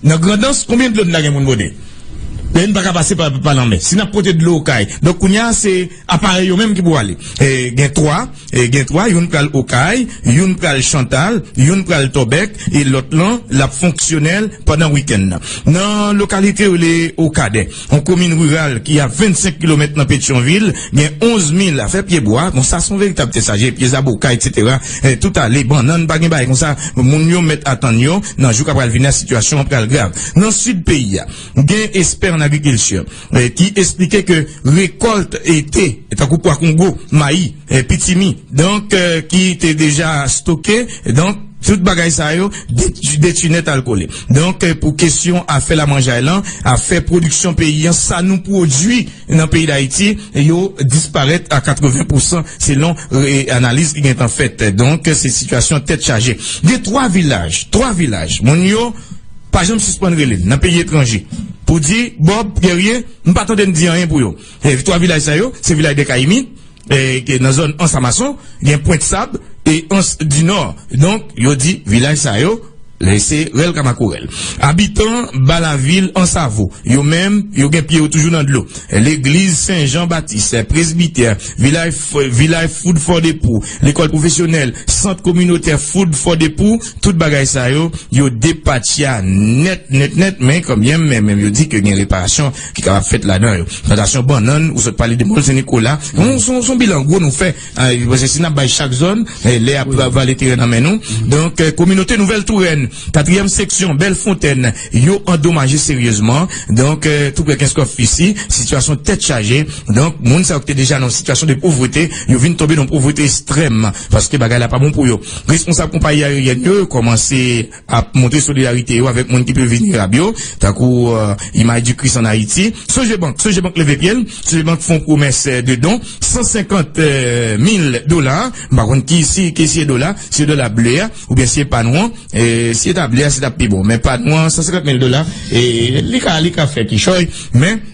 nan Grandans, konbyen dlo n ta gen pou n pote? Men n pa ka pase pa, pa lanmè. Si n ap pote dlo Okay, donk kounye a se aparèy yo menm ki pou ale. E, gen twa, e, gen twa, youn pral Okay, youn pral Chantal, youn pral Tòbèk, e lòt lan, l ap fonksyonèl pandan wikenn nan. Nan lokalite yo rele Okadè, yon komin riral ki a vennsenk kilomèt nan Petyonvil, gen onz mil afè pye bwa. Bon, sa se yon veritab tèt chaje, pye zaboka, etsetera. E, tout ale, bannann, pa gen bagay konsa. Moun yo mèt atann yo, nan jou k ap pral vini a, sitiyasyon an pral grav. Nan sid peyi a, gen Espè an Agrikilti, eh, ki esplike ke rekòlt ete, tankou pwa kongo, mayi, eh, pitimi, donk, eh, ki te deja stoke, donk, tout bagay sa yo detwi, detwi nèt al kole. Donk, eh, pou kesyon afè lamanjay lan, afè pwodiksyon peyi an, sa nou pwodui nan peyi Dayiti, yo disparèt a katreven pousan selon, eh, analiz ki gentan fèt. Donk, se sitiyasyon tèt chaje. Gen twa vilaj, twa vilaj, moun yo pa janm sispann rele n nan peyi etranje pou di, Bob, Guerrier, m pa tande n di anyen pou yo. E twa vilaj sa yo, se vilaj de Kayimi, e, ke nan zòn Anse à Maçon, gen Pwent Sab e Anse du Nord. Donk, yo di vilaj sa yo, se rèl ka makorèl. Abitan ba lavil Anse à Vaux, yo menm, yo gen pye yo toujou nan dlo. Legliz Sen Jan Batis, presbitè, vilaj, vilaj Food for Depou, lekòl pwofesyonèl, sant kominotè Food for Depou, tout bagay sa yo, yo depatcha nèt, nèt, nèt, men kanmenm, men, men yo di ke gen reparasyon ki kapab fèt ladan yo. Plantasyon bannann, ou sot pale de Mòl Sen Nikola, yon, se yon, se yon bilan gwo nou fè, eh, paske si n ap bay chak zòn, eh, lè ap vale teren nan men nou. Donk, eh, kominote Nouvèl Tourèn, katriyèm seksyon, Bèl Fontèn, yo andomaje seryezman. Donk, eh, tou prè Kenskòf isi, sitiyasyon tèt chaje. Donk, moun sa yo ki te deja nan sitiyasyon de povrete, yo vin tonbe nan povrete ekstrèm, paske bagay la pa bon pou yo. Responsab konpayi ayeryèn yo, yo kòmanse ap montre solidarite yo avèk moun ki pi vilnerab yo, tankou, eh, Imaj di Kris an Ayiti. Sogebank, Sogebank leve pye l, Sogebank fè yon pwomès, eh, de don, san senkant mil dola. M pa konn ki, si, ki si e dola, si e dola ble a, oubyen si e pa nou an, eh, si e ta ble a, se t ap pi bon. Men pa nou an, san senkant mil dola, eh, li ka, li ka fè kichòy, men, eh,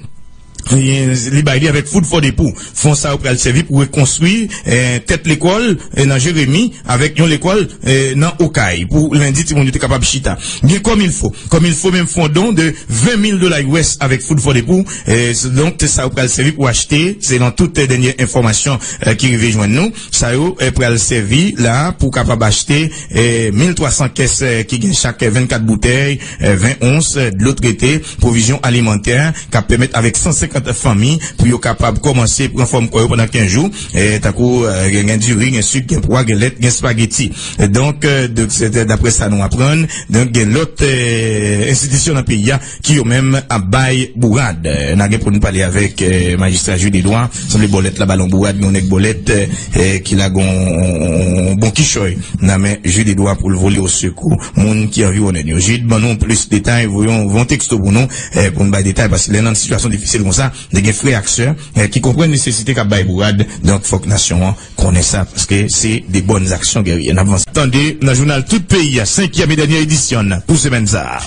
li bay li avèk Food for Depou. Fon sa yo pral sèvi pou rekonstwi, eh, tèt lekòl, eh, nan Jeremi, avèk yon lekòl, eh, nan Okay, pou lendi timoun yo te kapab chita. Gen Comme il faut, Comme il faut menm fè yon don de ven mil dola U S avèk Food for Depou. Eh, s-, donk, sa yo pral sèvi pou achte, selon tout, eh, dènye enfòmasyon, eh, ki rive jwenn nou. Sa yo, eh, pral sèvi la pou kapab achte, eh, mil twa san kès, eh, ki gen chak vennkat boutèy, eh, ven ons, eh, dlo trete, pwovizyon alimantè, k ap pèmèt avèk san senkant fanmi pou yo kapab kòmanse pran fòm kò yo pandan kenz jou. Eh, tankou, eh, gen, gen diri, gen sik, gen pwa, gen lèt, gen espageti. Eh, donk, eh, donk, se te daprè sa nou aprann. Donk, gen lòt, eh, enstitisyon nan peyi a ki yo menm ap bay bourad. Eh, n a gen pou n pale avèk, eh, majistra Jude Edouard. Sanble bòlèt la ba l yon bourad, gen yon nèg bòlèt, eh, ki lage yon, yon, yon bon kichòy nan men Jude Edouard pou l vole osekou moun ki anviwonnen l yo. Jude, ban nou plis detay, voye yon, voye yon teksto pou nou, eh, pou n bay detay, paske lè nan sitiyasyon difisil konsa, gen frè ak sè, eh, ki konprann nesesite k ap bay bourad, donk fòk nasyon an konnen sa, paske se de bòn aksyon gèrye. N ap vanse. Tande nan jounal Tout Peyi a, senkyèm e dènyè edisyon pou semèn sa a.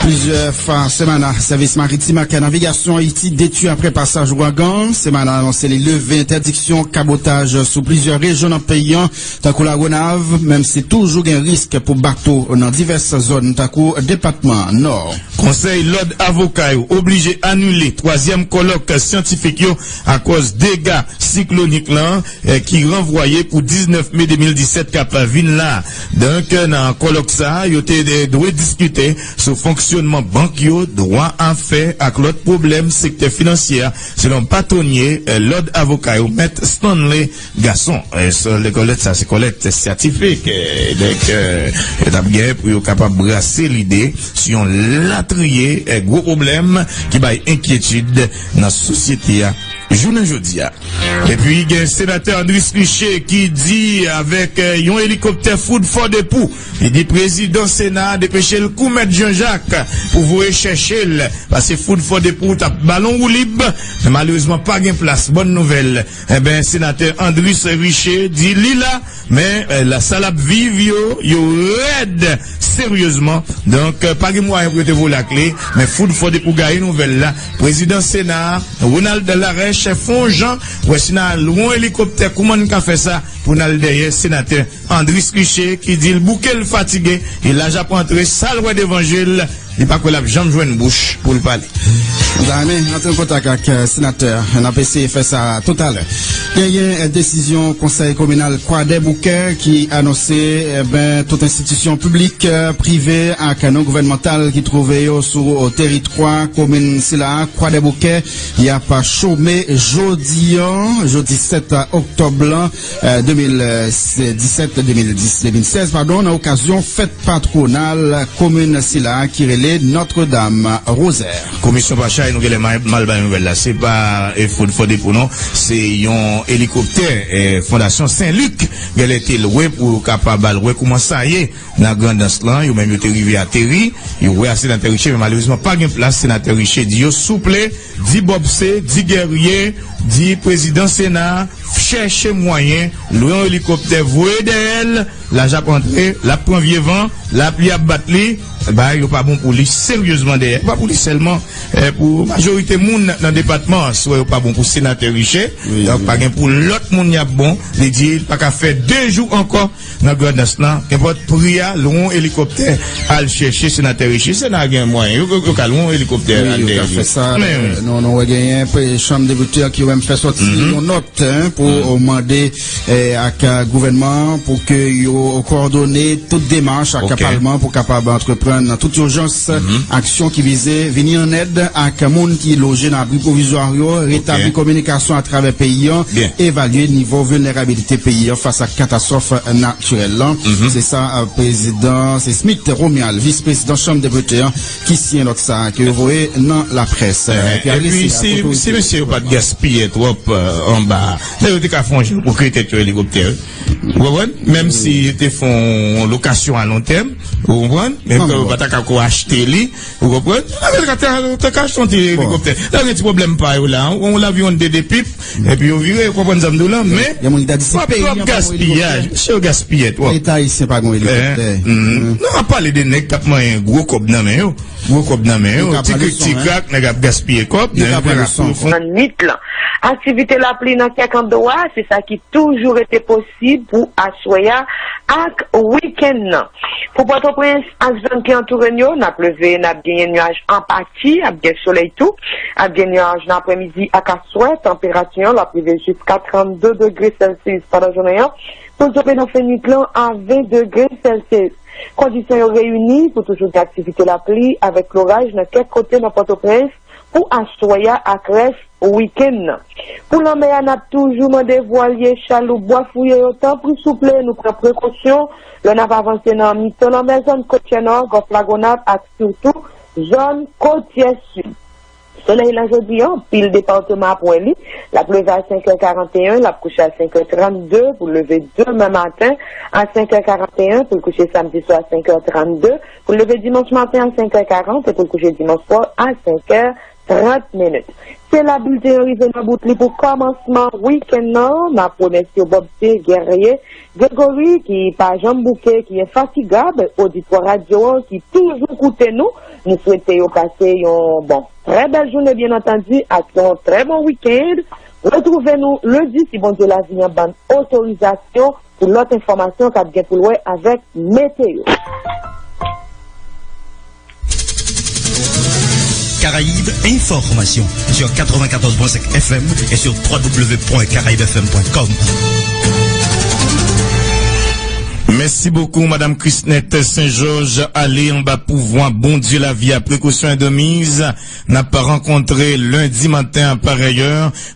Plizyè fwa semana, Sèvis Maritim ak Navigasyon Ayiti detwi apre pasaj ouragan. Semana anonse li leve entèdiksyon kabotaj sou plizyè rejyon nan peyi a, tankou Lagonav, menm si toujou gen risk pou bato nan divès zòn, tankou depatman Nò. Konsèy Lòd Avoka yo oblije anile twazyèm kòlòk syantifik yo akòz dega siklonik lan, eh, ki ranvwaye pou diznèf me de mil disèt k ap vin la. Donk, nan kòlòk sa a, yo te, eh, dwe diskite sou fonksyònman bank yo, dwa afè ak lòt pwoblèm sektè finansyè a, selon patonye, eh, Lòd Avoka yo, Mèt Stanley Gason. Eh, se, kòlèt sa, se kòlèt syantifik. Eh, donk, eh, yo t ap gen pou yo kapab brase lide sou yon latriye, eh, gwo pwoblèm ki bay enkyetid nan sosyete a jounen jodi a. Epi gen senatè Andris Riché ki di avèk, eh, yon elikoptè Food for Depou, li di prezidan Sena a depeche l kou Mèt Jan Jak pou voye chèche l, paske Food for Depou t ap ba l yon woulib, men malerezman pa gen plas. Bòn nouvèl, enben, senatè Andris Riché di li la, men, eh, la, sa l ap viv yo, yo rèd seryezman. Donk, eh, pa gen mwayen pou yo te vole ak li, men Food for Depou gaye nouvèl la. Prezidan Sena a, Ronald Larèche, fè yon jan, wè si n a lwen elikoptè, kouman n ka fè sa pou n al dèyè senatè Andris Riché, ki di l bouke, l fatige, e laj ap antre, sa l wè devan je l, li pa kwè l ap janm jwenn bouch pou l pale. Daymi, antre an kontak ak, eh, senatè. N ap eseye fè sa toutalè. Genyen, eh, desizyon Konsèy Kominal Kwadèboukè ki anonse, eh ben, tout enstitisyon piblik, eh, prive ak non gouvènmantal ki twouve yo sou, eh, teritwa komin sila a, Kwadèboukè, y ap chome jodi an, jodi sèt oktòb lan, eh, de mil disèt, de mil dis, de mil sèz, padon, nan okazyon fèt patwonal komin sila ki rele Nòtredam Rozè. Komisyon pa chay, nou genlè mal, mal bay nouvèl la. Se pa, eh, Food for Depou non, se yon elikoptè, eh, Fondasyon Sen Lik genlè te lwe pou yo kapab al wè kouman sa ye nan Grandans lan. Yo menm yo te rive ateri, yo wè a senatè Riché, men malerezman pa gen plas. Senatè Riché di yo souple, di Bòb Se, di Guerrier, di prezidan Sena a, chèche mwayen, lwe yon elikoptè, voye dèyè l, Laj ap antre, l ap pran vye van, lapli ap bat li, bagay yo pa bon pou li seryezman dèyè. Pa pou li sèlman, eh, pou majorite moun nan depatman an, si w wè yo pa bon pou senatè Riche, donk pa gen pou lòt moun y ap bon. Li di l pa ka fè de jou ankò nan Grandans lan, kenpòt pri a, lwe yon elikoptè, al chèche senatè Riche. Sena gen mwayen, yo, yo, yo ka lwe yon elikoptè, al dèyè li. Wi, yo ka fè sa. Men, euh, nou, nou wè genyen chanm depite an ki menm fè sòti yon nòt, hein, pou, euh, mande, eh, ak, euh, gouvènman an pou ke yo kowòdone tout demach ak palman an pou kapab antreprann nan tout ijans aksyon ki vize vini an èd ak moun ki loje nan abri pwovizwa yo, retabli kominikasyon atravè peyi an, evalye nivo vilnerabilite peyi an fas ak katastwòf natirèl lan. Se sa, euh, prezidan, se Smith Romuald, vis prezidan chanm depite an, ki siyen nòt sa a ke yo voye nan laprès. Epi si, si mesye yo pa t gaspiye twòp, euh, anba a, lè yo te ka fè yon jan pou kreye tèt yo elikoptè, wi. Ou konprann? Menm si yo te fè yon lokasyon a lon tèm, ou konprann? Menm ke yo pa ta ka ko achte li, ou konprann? Yo te ka, te ka achte yon ti elikoptè. Lè yo gen ti pwoblèm pa yo la, yon, yon avyon de de pip, epi yo vire, ou konprann sa m di w lan, men gen moun ki ta di se twòp, peyi an twòp pa gen gaspiyaj, elikoptè. Mesye yo gaspiye twòp. Leta ayisyen pa gen elikoptè. Non, ap pale de nèg k ap manyen gwo kòb nan men yo. Gwo kòb nan men yo, ti krik, ti krak, nèg ap gaspiye kòb, nèg ap pran leson. Nan nwit lan, aktivite lapli nan kèk andwa, se sa ki toujou rete posib pou aswè a ak wikenn nan. Pou Pòtoprens ak zòn ki antoure n yo, n ap leve, n ap genyen nyaj an pati, ap gen solèy tou, ap gen nyaj nan aprèmidi ak aswè, tanperati an l ap rive jiska trannde degre Celsius pandan jounen an, pou l tonbe nan fen nwit lan a ven degre Celsius. Kondisyon yo reyini pou toujou gen aktivite lapli avèk loraj nan kèk kote nan Pòtoprens pou aswè a ak rès wikenn nan. Pou lanmè a, n ap toujou mande vwalye, chaloup, bwa fouye yo, tanpri souple, nou pran prekosyon lè n ap avanse nan mitan lanmè, zòn kotyè nò, Gòf Lagonav ak sitou zòn kotyè sid. Solèy la jodi an, anpil depatman ap wè li. L ap leve a senk è karanteyen, l ap kouche a senk è trannde, pou l leve demen maten a senk è karanteyen, pou l kouche samdi swa a senk è trannde, pou l leve dimanch maten a senk è karant, e pou l kouche dimanch swa a senk è trant minit. Se la bilten an rive nan bout li pou kòmansman wikenn nan. N ap remèsye Bob T. Guerrier Gregory, ki pa janm bouke, ki enfatigab, oditwa radyo an ki toujou koute nou. Nou swete yo pase yon, bon, trè bèl jounen, byen antandi, ak yon trè bon wikenn. Retwouve nou lendi, si Bondye lavi an ban n otorizasyon, pou lòt enfòmasyon k ap gen pou l wè avèk meteo. Caraïbes Information sur quatre-vingt-quatorze point cinq F M et sur trois W point caraïbes F M point com. Mèsi bokou, Madam Chrisnette Saint-Georges. Ale anba pouvwa Bondye lavi a, précaution est de mise. N ap rankontre lendi maten a parèyè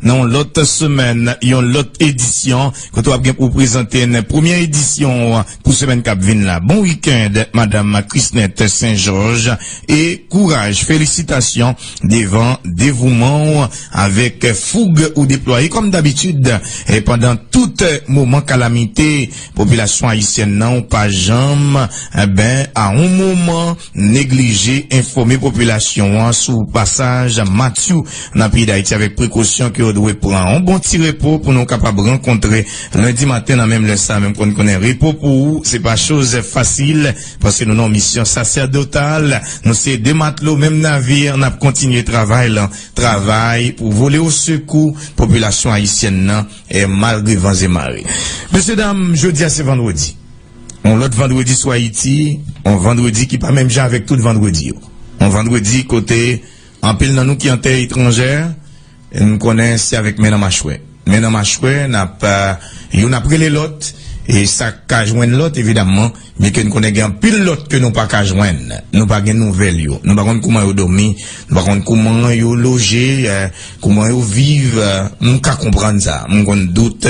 nan yon lòt semèn, yon lòt edisyon, kote w ap gen pou prezante n premyè edisyon pou semèn k ap vin la. Bon wikenn, Madam Chrisnette Saint-Georges, e kouraj, felisitasyon devan devouman w avèk foug ou deplwaye kòm dabitid, e pandan tout moman kalamite popilasyon ayisyèn nan, ou pa janm, enben, a yon moman, neglije enfòme popilasyon an sou pasaj Matthew nan peyi Dayiti avèk prekosyon ke yo dwe pran. Yon bon ti repo pou nou kapab rankontre lendi maten nan menm lè sa, menm konn konnen repo pou ou, se pa choz fasil, paske nou nan yon misyon sasèdotal, nou se de matlo, menm navir, n ap kontinye travay lan, travay pou vole osekou popilasyon ayisyèn nan, e malgre van e mare. Mesye dam, jodi a se vandredi. Yon lòt vandredi sou Ayiti, yon vandredi ki pa menm jan avèk tout vandredi yo. Yon vandredi kote anpil nan nou ki an tè etranjè, nou konnen se avèk men nan machwè. Men nan machwè, n ap, eh, youn ap rele lòt, e sa k ka jwenn lòt, evidamman, byenke nou konnen gen anpil lòt ke nou pa ka jwenn. Nou pa gen nouvèl yo. Nou pa konn kouman yo dòmi, nou pa konn kouman yo loje, eh, kouman yo viv, eh, m ka konprann sa. M konn dout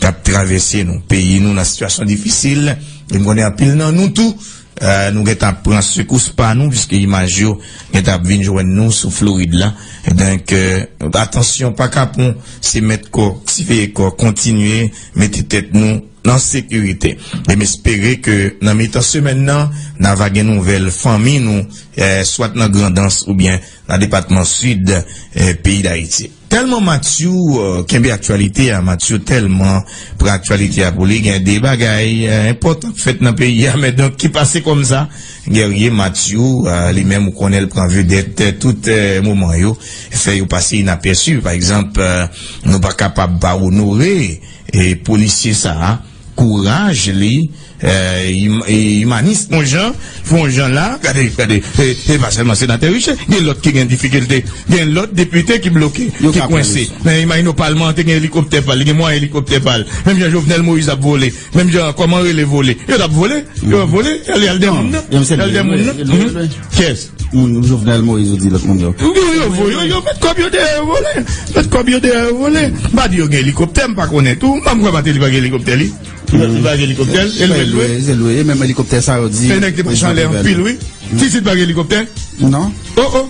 k ap travèse nou, peyi nou nan sitiyasyon difisil. E m konnen anpil nan nou tou, eh, nou gentan ap pran sekous pa nou, piske imaj yo gentan ap vin jwenn nou sou Florid la. Donk, eh, atansyon pa kapon, se mèt kò, siveye kò, kontinye mete tèt nou nan sekirite. E m espere ke nan mitan semèn nan, n a va gen nouvèl fanmi nou, eh, swat nan Grandans oubyen nan depatman Sid, eh, peyi Dayiti. Tèlman Matthew, eh, kenbe aktyalite a, Matthew tèlman pran aktyalite a pou li, gen de bagay, eh, enpòtan k fèt nan peyi a, men donk ki pase kòmsa, Guerrier Matthew, eh, li menm ou konnen l pran vedèt, eh, tout, eh, moman yo, fè yo pase inapèsi. Pa egzanp, eh, nou pa kapab pa onore e polisye sa a, kouraj li, eh, im- e imanis. Fon jan, fon jan la, gade, gade, e, e pa sèlman senatè Riche, gen lòt ki gen difikilte, gen lòt depite ki bloke, Yo ki ka pran kwense. Riche. Men imajine w, palman an te gen elikoptè pa l, li gen mwayen elikoptè pa l. Menm jan Jovenel Moïse ap vole, menm jan, kòman rele vole? Yo t ap vole, yo ap vole, y al, y al dè moun nan, y al dè moun nan. Kiyès? Moun Jovenel Moïse ou di lòt moun yo. Yo, yo, yo, yo, yo met kòb yo dèyè yo vole. Met kòb yo dèyè yo vole. M pa di yo gen elikoptè, m pa konnen tou. M pa kwè Martelly pa gen elikoptè li. Li pa gen elikoptè, e lwe, lwe. Se lwe, e menm elikoptè sa yo di. E nèg te mache anlè anpil, wi. Tizit pa gen elikoptè? Non. Oh, oh.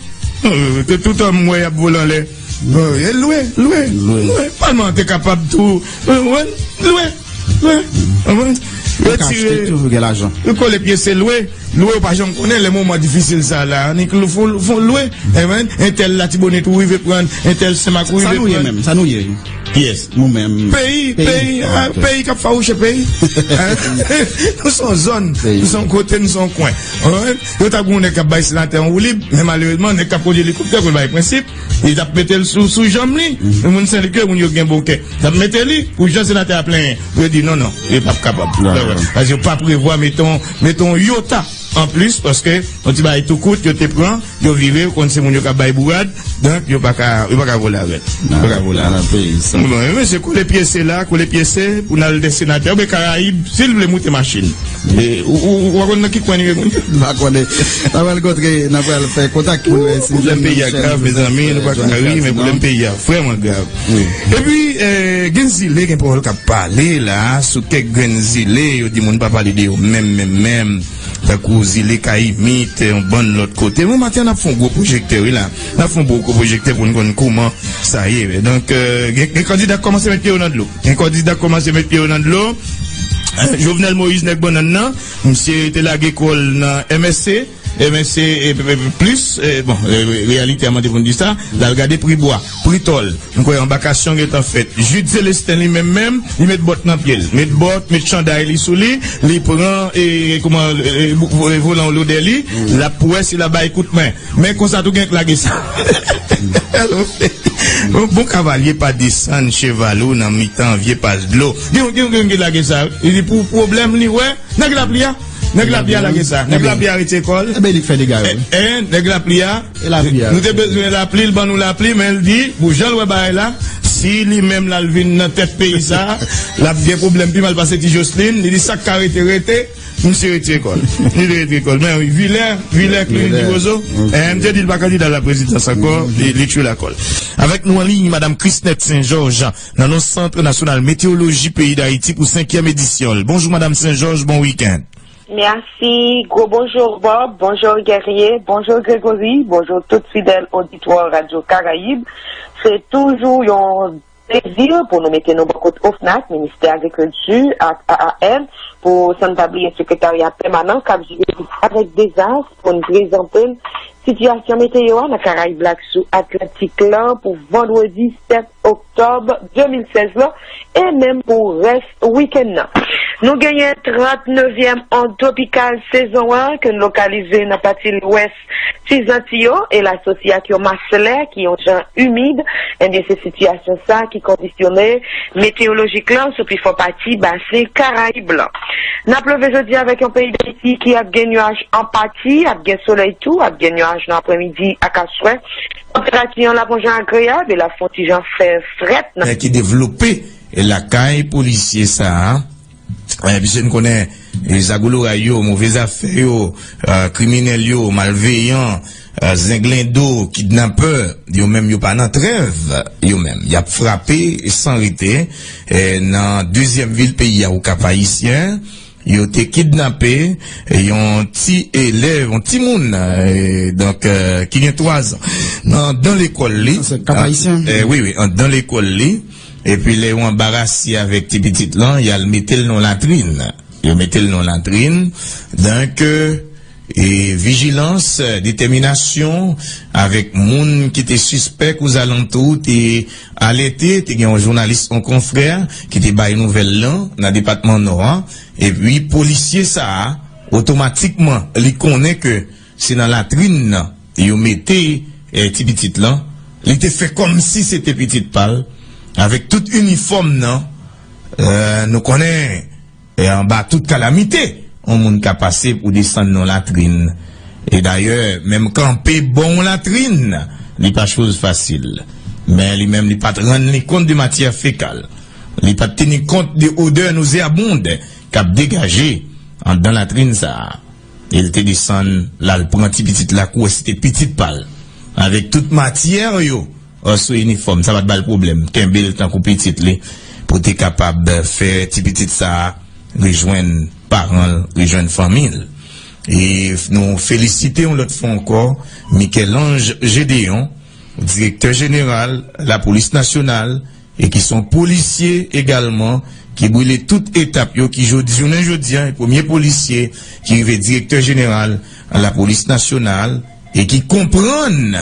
Euh, te tout an m wè y ap vole anlè. Bon, e lwe, lwe, lwe. Palman an te kapab tou, euh, lwe, lwe, lwe. Retire. Yo kole pye se lwe. Lwe ou pa janm konnen lè moman difisil sa la. Annik lwe, fon, fon lwe. Entèl Latibonit ou rive pran, entèl Senmak ou rive pran. Sa nou ye menm, sa nou ye. Kiyès? Nou menm. Peyi, peyi, peyi k ap fawouche peyi. Nou se yon zòn, nou se yon kote, nou se yon kwen. Yo t ap gen yon nèg k ap bay senatè yon woulib, men malerezman, nèg k ap kondui elikoptè pou l bay prensip, li t ap mete l sou, sou janm li. Moun Senlike, moun yo gen bon kè. T ap mete li pou jan senatè a plenyen. Yo di non, non, li p ap kapab. Paske yo pa prevwa mete yon, mete yon yota anplis, paske yon ti bagay tou kout, yo te pran, yo vire, yo konn se moun yo k ap bay bourad, donk yo pa ka, yo pa ka vole avè l. Yo pa ka vole avè l. Bon, men mesye, kole pye se la, kole pye se, pou n al dè senatè, oubyen Karayib, si l vle moute machin. E, ou, ou, ou pa konn nan ki kwen li ye, moun yo? M pa konnen. N ap al kontre, n ap al fè kontak pou nou wè si pwoblèm peyi a grav, mezanmi, nou pa ka ri, men pwoblèm peyi a vrèman grav. Epi, eh, gen zile, gen pawòl k ap pale la, sou kèk grenn zile, yo di moun pa pale de yo menm, menm, menm. Tankou zile Kayimit, yon bann lòt kote. Bon, maten, n ap fè yon gwo pwojektè, wi, la. N ap fè yon gwo pwojektè pou n konn kòman sa ye. Donk, eh, gen, gen kandida k kòmanse met pye yo nan dlo. Gen kandida k kòmanse met pye yo nan dlo. Eh, Jovenel Moïse, nèg bannann nan, misye te lage kò l nan M S C. M S C, eh, eh, plis, eh, bon, eh, reyalite a mande pou n di sa, l al gade pri bwa, pri tòl. M kwè anbakasyon gentan fèt. Jude Célestin li menm menm, li met bòt nan pye l. Met bòt, met chanday li sou li, li pran, eh, kòman, eh, eh, volan lodè li, l ap wè si l ap bay kout men. Men konsa tou gen k lage sa. Bon, bon kavalye pa desann cheval ou nan mitan vye pas dlo. Gen, gen, gen, gen lage sa. Li di pou pwoblèm li wè, nèg lapli a. Nèg lapli a lage sa. Nèg lapli a retire kò l. Ebyen, li k fè dega yo. Eh, eh, nèg lapli a. E lapli a. Nou te bezwen lapli, l ban nou lapli, men l di, pou jan l wè bagay la, si li menm l al vin nan tèt peyi sa, l ap gen pwoblèm pi mal pase Ti Joslin. Li di sa k ka rete, rete. Misye retire kò l. Li retire kò l. Men wi, vilè, vilè Clooney Tiwozo. Eh, m te di l pa kandida la prezidans ankò, li, li tchwe lakò l. Avèk nou an liy, Madam Chrisnette Saint-Georges, nan non Sant Nasyonal Meteyoloji peyi Dayiti pou senkyèm edisyon l. Bonjou, Madam Saint-Georges, bon wikenn. Mèsi. Gwo bonjou, Bob. Bonjou, Guerrier. Bonjou, Grégory. Bonjou, tout fidèl oditwa Radyo Karayib. Se toujou yon plezi pou nou mete nou bò kot OFNAC, Ministè Agrikilti ak A A N, pou san n pa bliye Sekretarya Pèmanan k ap jere avèk dezas, pou n prezante n sitiyasyon meteyo a nan Karayib la ak sou Atlantik la pou vandredi sèt oktòb de mil sèz la, e menm pou rès wikenn nan. Nou genyen trannnevyèm ond twopikal sezon an ke n lokalize nan pati lwès Ti Zanti yo, e l asosye ak yon mas lè ki yon jan imid. Ebyen, se sitiyasyon sa ki kondisyone meteyolojik lan sou pifò pati basen Karayib lan. N ap leve jodi avèk yon peyi Dayiti ki ap gen nyaj an pati, ap gen solèy tou, ap gen nyaj nan aprèmidi ak aswè. Tanperati an l ap yon jan agreyab e l ap fè yon ti jan fè frèt nan. Ki devlope lakay polisye sa a. Eh, piske n konnen, eh, zago loray yo, move zafè yo, eh, kriminèl yo, malveyan, eh, zenglendo, kidnapè, yo menm yo pa nan trèv, yo menm. Y ap frape san rete, eh, nan dezyèm vil peyi a, Okap Ayisyen. Yo te kidnape, eh, yon ti elèv, yon timoun, eh, donk, eh, ki gen twazan. Nan, anndan lekòl li. Sa se Kap Ayisyen? Eh, wi, wi, anndan lekòl li. Epi lè yo anbarase avèk ti pitit lan, y al mete l nan latrin. Yo mete l nan latrin. Donk, e vijilans, detèminasyon avèk moun ki te sispèk ozalantou te alète, te gen yon jounalis, yon konfrè ki te bay nouvèl lan nan depatman Nò a. Epi polisye sa a, otomatikman, li konnen ke se nan latrin nan yo mete, eh, ti pitit lan. Li te fè kòmsi se te pitit pa l. Avèk tout inifòm nan, eh, nou konnen, eh, anba tout kalamite, yon moun ka pase pou desann nan latrin. E dayè, menm kanpe bò yon latrin, li pa choz fasil. Men li menm, li pa t rann li kont de matyè fekal. Li pa t teni kont de odè nozeabonde k ap degaje anndan latrin sa a. E l te desann, l al pran ti pitit la, kou wè se te pitit pa l. Avèk tout matyè yo, eh, sou inifòm, sa pa t ba l pwoblèm. Kenbe l tankou pitit li, pou te kapab, eh, fè ti pitit sa a rejwenn paran l, rejwenn fanmi l. E f-, nou felisite yon lòt fwa ankò Michel-Ange Gédéon, direktè jeneral Lapolis Nasyonal, e ki se yon polisye egalman, ki brile tout etap yo, ki jodi, jounen jodi a, e premye polisye ki rive direktè jeneral Lapolis Nasyonal, e ki konprann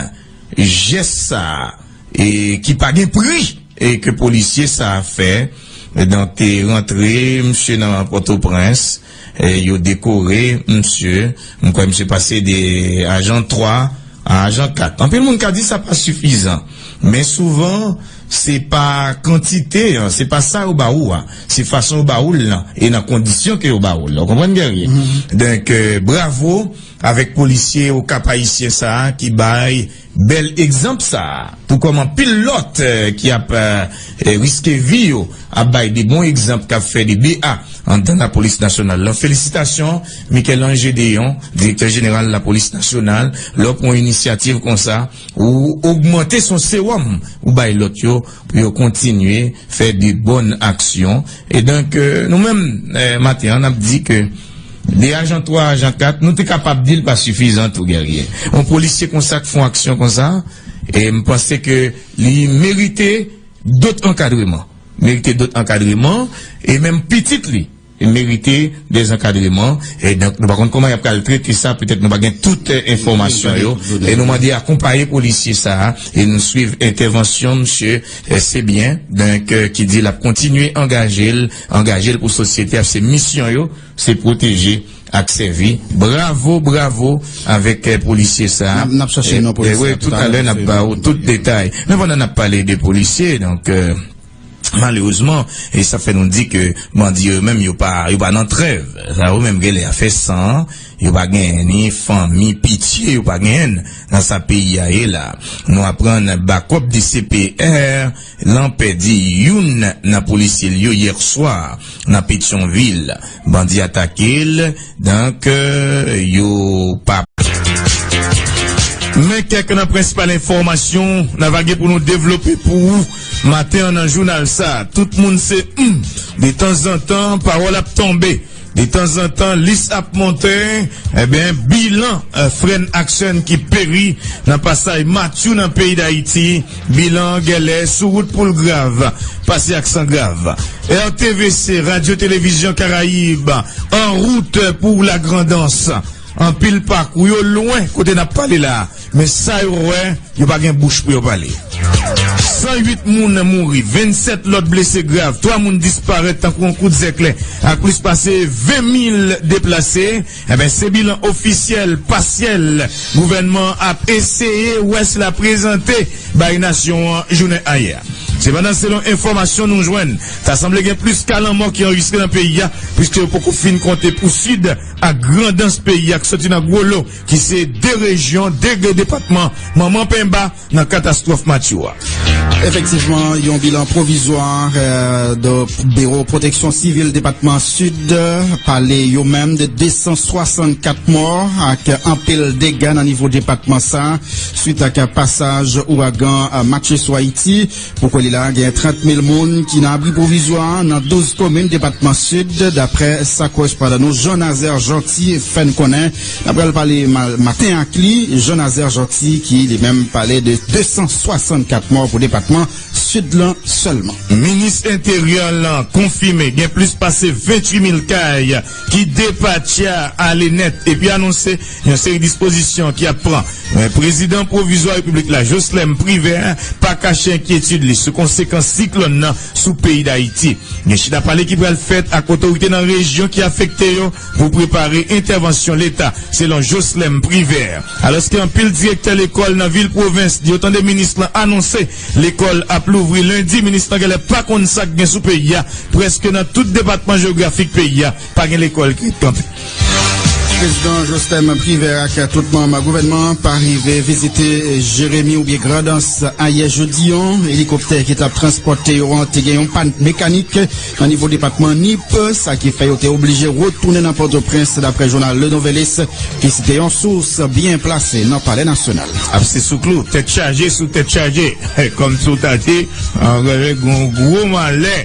jès sa a, e ki pa gen pri, e ke polisye sa a fè. Donk, te rantre misye nan Pòtoprens, e yo dekore misye. M kwè misye pase de ajan twa a ajan kat. Anpil moun ka di sa pa sifizan, men souvan, se pa kantite an, se pa sa yo ba ou a, se fason yo ba ou l lan, e nan kondisyon ke yo ba ou l. Ou konprann, Guerrier? Donk, eh, bravo avèk polisye Okap Ayisyen sa a ki bay bèl egzanp sa a, tou kòm anpil lòt, eh, ki ap, eh, eh, riske vi yo, ap bay de bon egzanp, k ap fè de B A anndan Lapolis Nasyonal lan. Felisitasyon, Michel-Ange Gédéon, direktè jeneral Lapolis Nasyonal, lè w pran inisyativ konsa, ou ogmante, se yon sewòm ou bay lòt yo, pou yo kontinye fè de bòn aksyon. E donk, eh, nou menm, eh, maten an, n ap di ke de ajan twa, ajan kat, nou te kapab di l pa sifizan tou, Guerrier. Yon polisye konsa k fè yon aksyon konsa, e m panse ke li merite dòt ankadreman. Merite dòt ankadreman, e menm pitit li merite dè ankadreman. E donk, nou pa konn kòman y ap pral trete sa, petèt nou pa gen tout, eh, enfòmasyon yo. E nou mande akonpaye polisye sa a, e nou swiv entèvansyon misye, eh, se byen, donk, eh, ki di l ap kontinye angaje l, angaje l pou sosyete a, se misyon yo, se pwoteje ak sèvi. Bravo, bravo avèk, eh, polisye sa a. N ap, n ap chache non polisye a toutalè, n ap ba ou tout detay. Men pandan n ap pale de polisye, donk, eh, malerezman, e sa fè nou di ke bandi yo menm, yo pa, yo pa nan trèv. Sa yo menm genlè a fè san, yo pa gen ni fanmi, pitye yo pa genyen nan sa peyi a ye la. Nou aprann bakòp de C P R lan pèdi youn nan polisye l yo yè swa nan Petyonvil. Bandi atake l, donk, euh, yo pa. Men kèk nan prensipal enfòmasyon n a va gen pou nou devlope pou ou maten an nan jounal sa. Tout moun se, hmm, detanzantan, pawòl ap tonbe. Detanzantan, lis ap monte. Ebyen, bilan, eh, frè n ak sè n ki peri nan pasaj Matyou nan peyi Dayiti, bilan an genlè sou wout pou l grav, pase ak san grav. R T V C, Radyo Televizyon Karayib, an wout pou Lagrandans. Anpil pakou yo lwen kote n ap pale la a, men sa yo wè, yo pa gen bouch pou yo pale. San uit moun mouri, vennsèt lòt blese grav, twa moun disparèt tankou yon kout zèklè, ak plis pase ven mil deplase. Enben, se bilan ofisyèl, pasyèl, gouvènman an ap eseye wè si l ap prezante bay nasyon an jounen ayè. Sepandan, selon enfòmasyon nou jwenn, ta sanble gen plis ka lanmò ki anrejistre nan peyi a, piske yo poko fin konte pou Sid ak Grandans peyi a, k soti nan gwo lo, ki se de rejyon, de, de depatman, manman penba nan katastwòf Matyou a. Efektivman, yon bilan pwovizwa, eh, de Biwo Pwoteksyon Sivil Depatman Sid, eh, pale yo menm de de san swasannkat mò ak anpil dega nan nivo depatman sa, swit ak pasaj ouragan, eh, Matye sou Ayiti. Pou kwè La, gen trant mil moun ki nan abri pwovizwa nan douz komin depatman Sid, daprè sa korespondan nou Jean Nazaire Jeanty fè n konnen. N ap pral pale ma-, maten ak li, Jean Nazaire Jeanty, ki li menm pale de de san swasannkat mò pou depatman Sid lan sèlman. Minis Enteryè lan konfime gen plis pase venntuit mil kay ki depatcha ale nèt epi anonse yon seri dispozisyon ki ap pran. Men prezidan pwovizwa repiblik la, Jocelerme Privert, pa kache enkyetid li sou konsekans siklòn nan sou peyi Dayiti. Gen chita pale ki pral fèt ak otorite nan rejyon ki afekte yo pou prepare entèvansyon Leta, selon Jocelerme Privert. Alòske anpil direktè lekòl nan vil pwovens yo tande minis lan anonse lekòl ap louvri lendi, minis lan genlè pa konn sa k gen sou peyi a. Prèske nan tout depatman jewografik peyi a, pa gen lekòl ki ret kanpe. Prezidan Jocelerme Privert ak tout manm gouvènman an pa rive vizite Jeremi oubyen Grandans ayè jedi an. Elikoptè ki t ap transpòte yo an te gen yon pàn mekanik nan nivo depatman Nip, sa ki fè yo te oblije retounen nan Pòtoprens, daprè jounal Le Nouvelliste, ki site yon sous byen plase nan Palè Nasyonal. Ap se sou klou, tèt chaje sou tèt chaje. Kòmsi w ta di, an, gen yon gwo malè,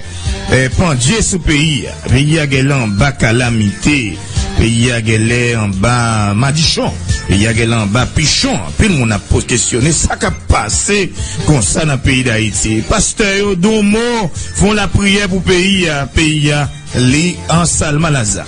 eh, pandye sou peyi a. Peyi a genlè anba kalamite. Peyi a genlè anba madichon. Peyi a genlè anba pichon. Anpil moun ap po-, kesyone sa k ap pase konsa nan peyi Dayiti. Pastè yo, di yon mo, fè yon lapriyè pou peyi a. Peyi a, li an salmalaza.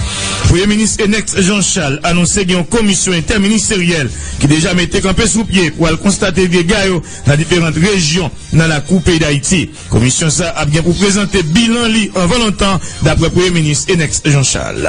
Premye minis Enex Jean Charles anonse gen yon komisyon entèministeryèl ki deja mete kanpe sou pye pou al konstate dega yo nan diferan rejyon nan lakou peyi Dayiti. Komisyon sa ap gen pou prezante bilan li anvan lontan, daprè Premye Minis Enex Jean Charles.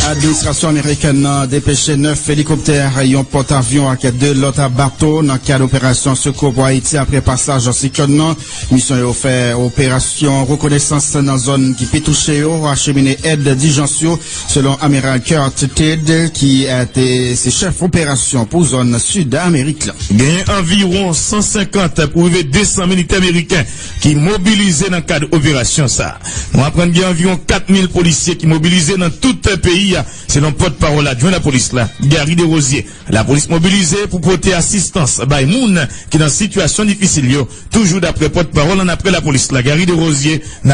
Administrasyon amerikèn nan depeche nèf elikoptè, yon pòtavyon ak de lòt bato nan kad operasyon Sekou pou Ayiti apre pasaj siklòn nan. Misyon yo fè operasyon rekonesans nan zòn ki pi touche yo, achemine èd dijans yo, selon Amiral Kurt Tidd, ki, eh, te se chèf operasyon pou zòn Sid Amerik lan. Genyen anviwon san senkant pou rive de san militè ameriken ki mobilize nan kad operasyon sa a. Nou aprann gen anviwon kat mil polisye ki mobilize nan tout peyi a, selon pòtpawòl adjwen lapolis la, Gary Desrosiers. Lapolis mobilize pou pote asistans bay moun ki nan sitiyasyon difisil yo, toujou daprè pòtpawòl annapre lapolis la, Gary Desrosiers, n ap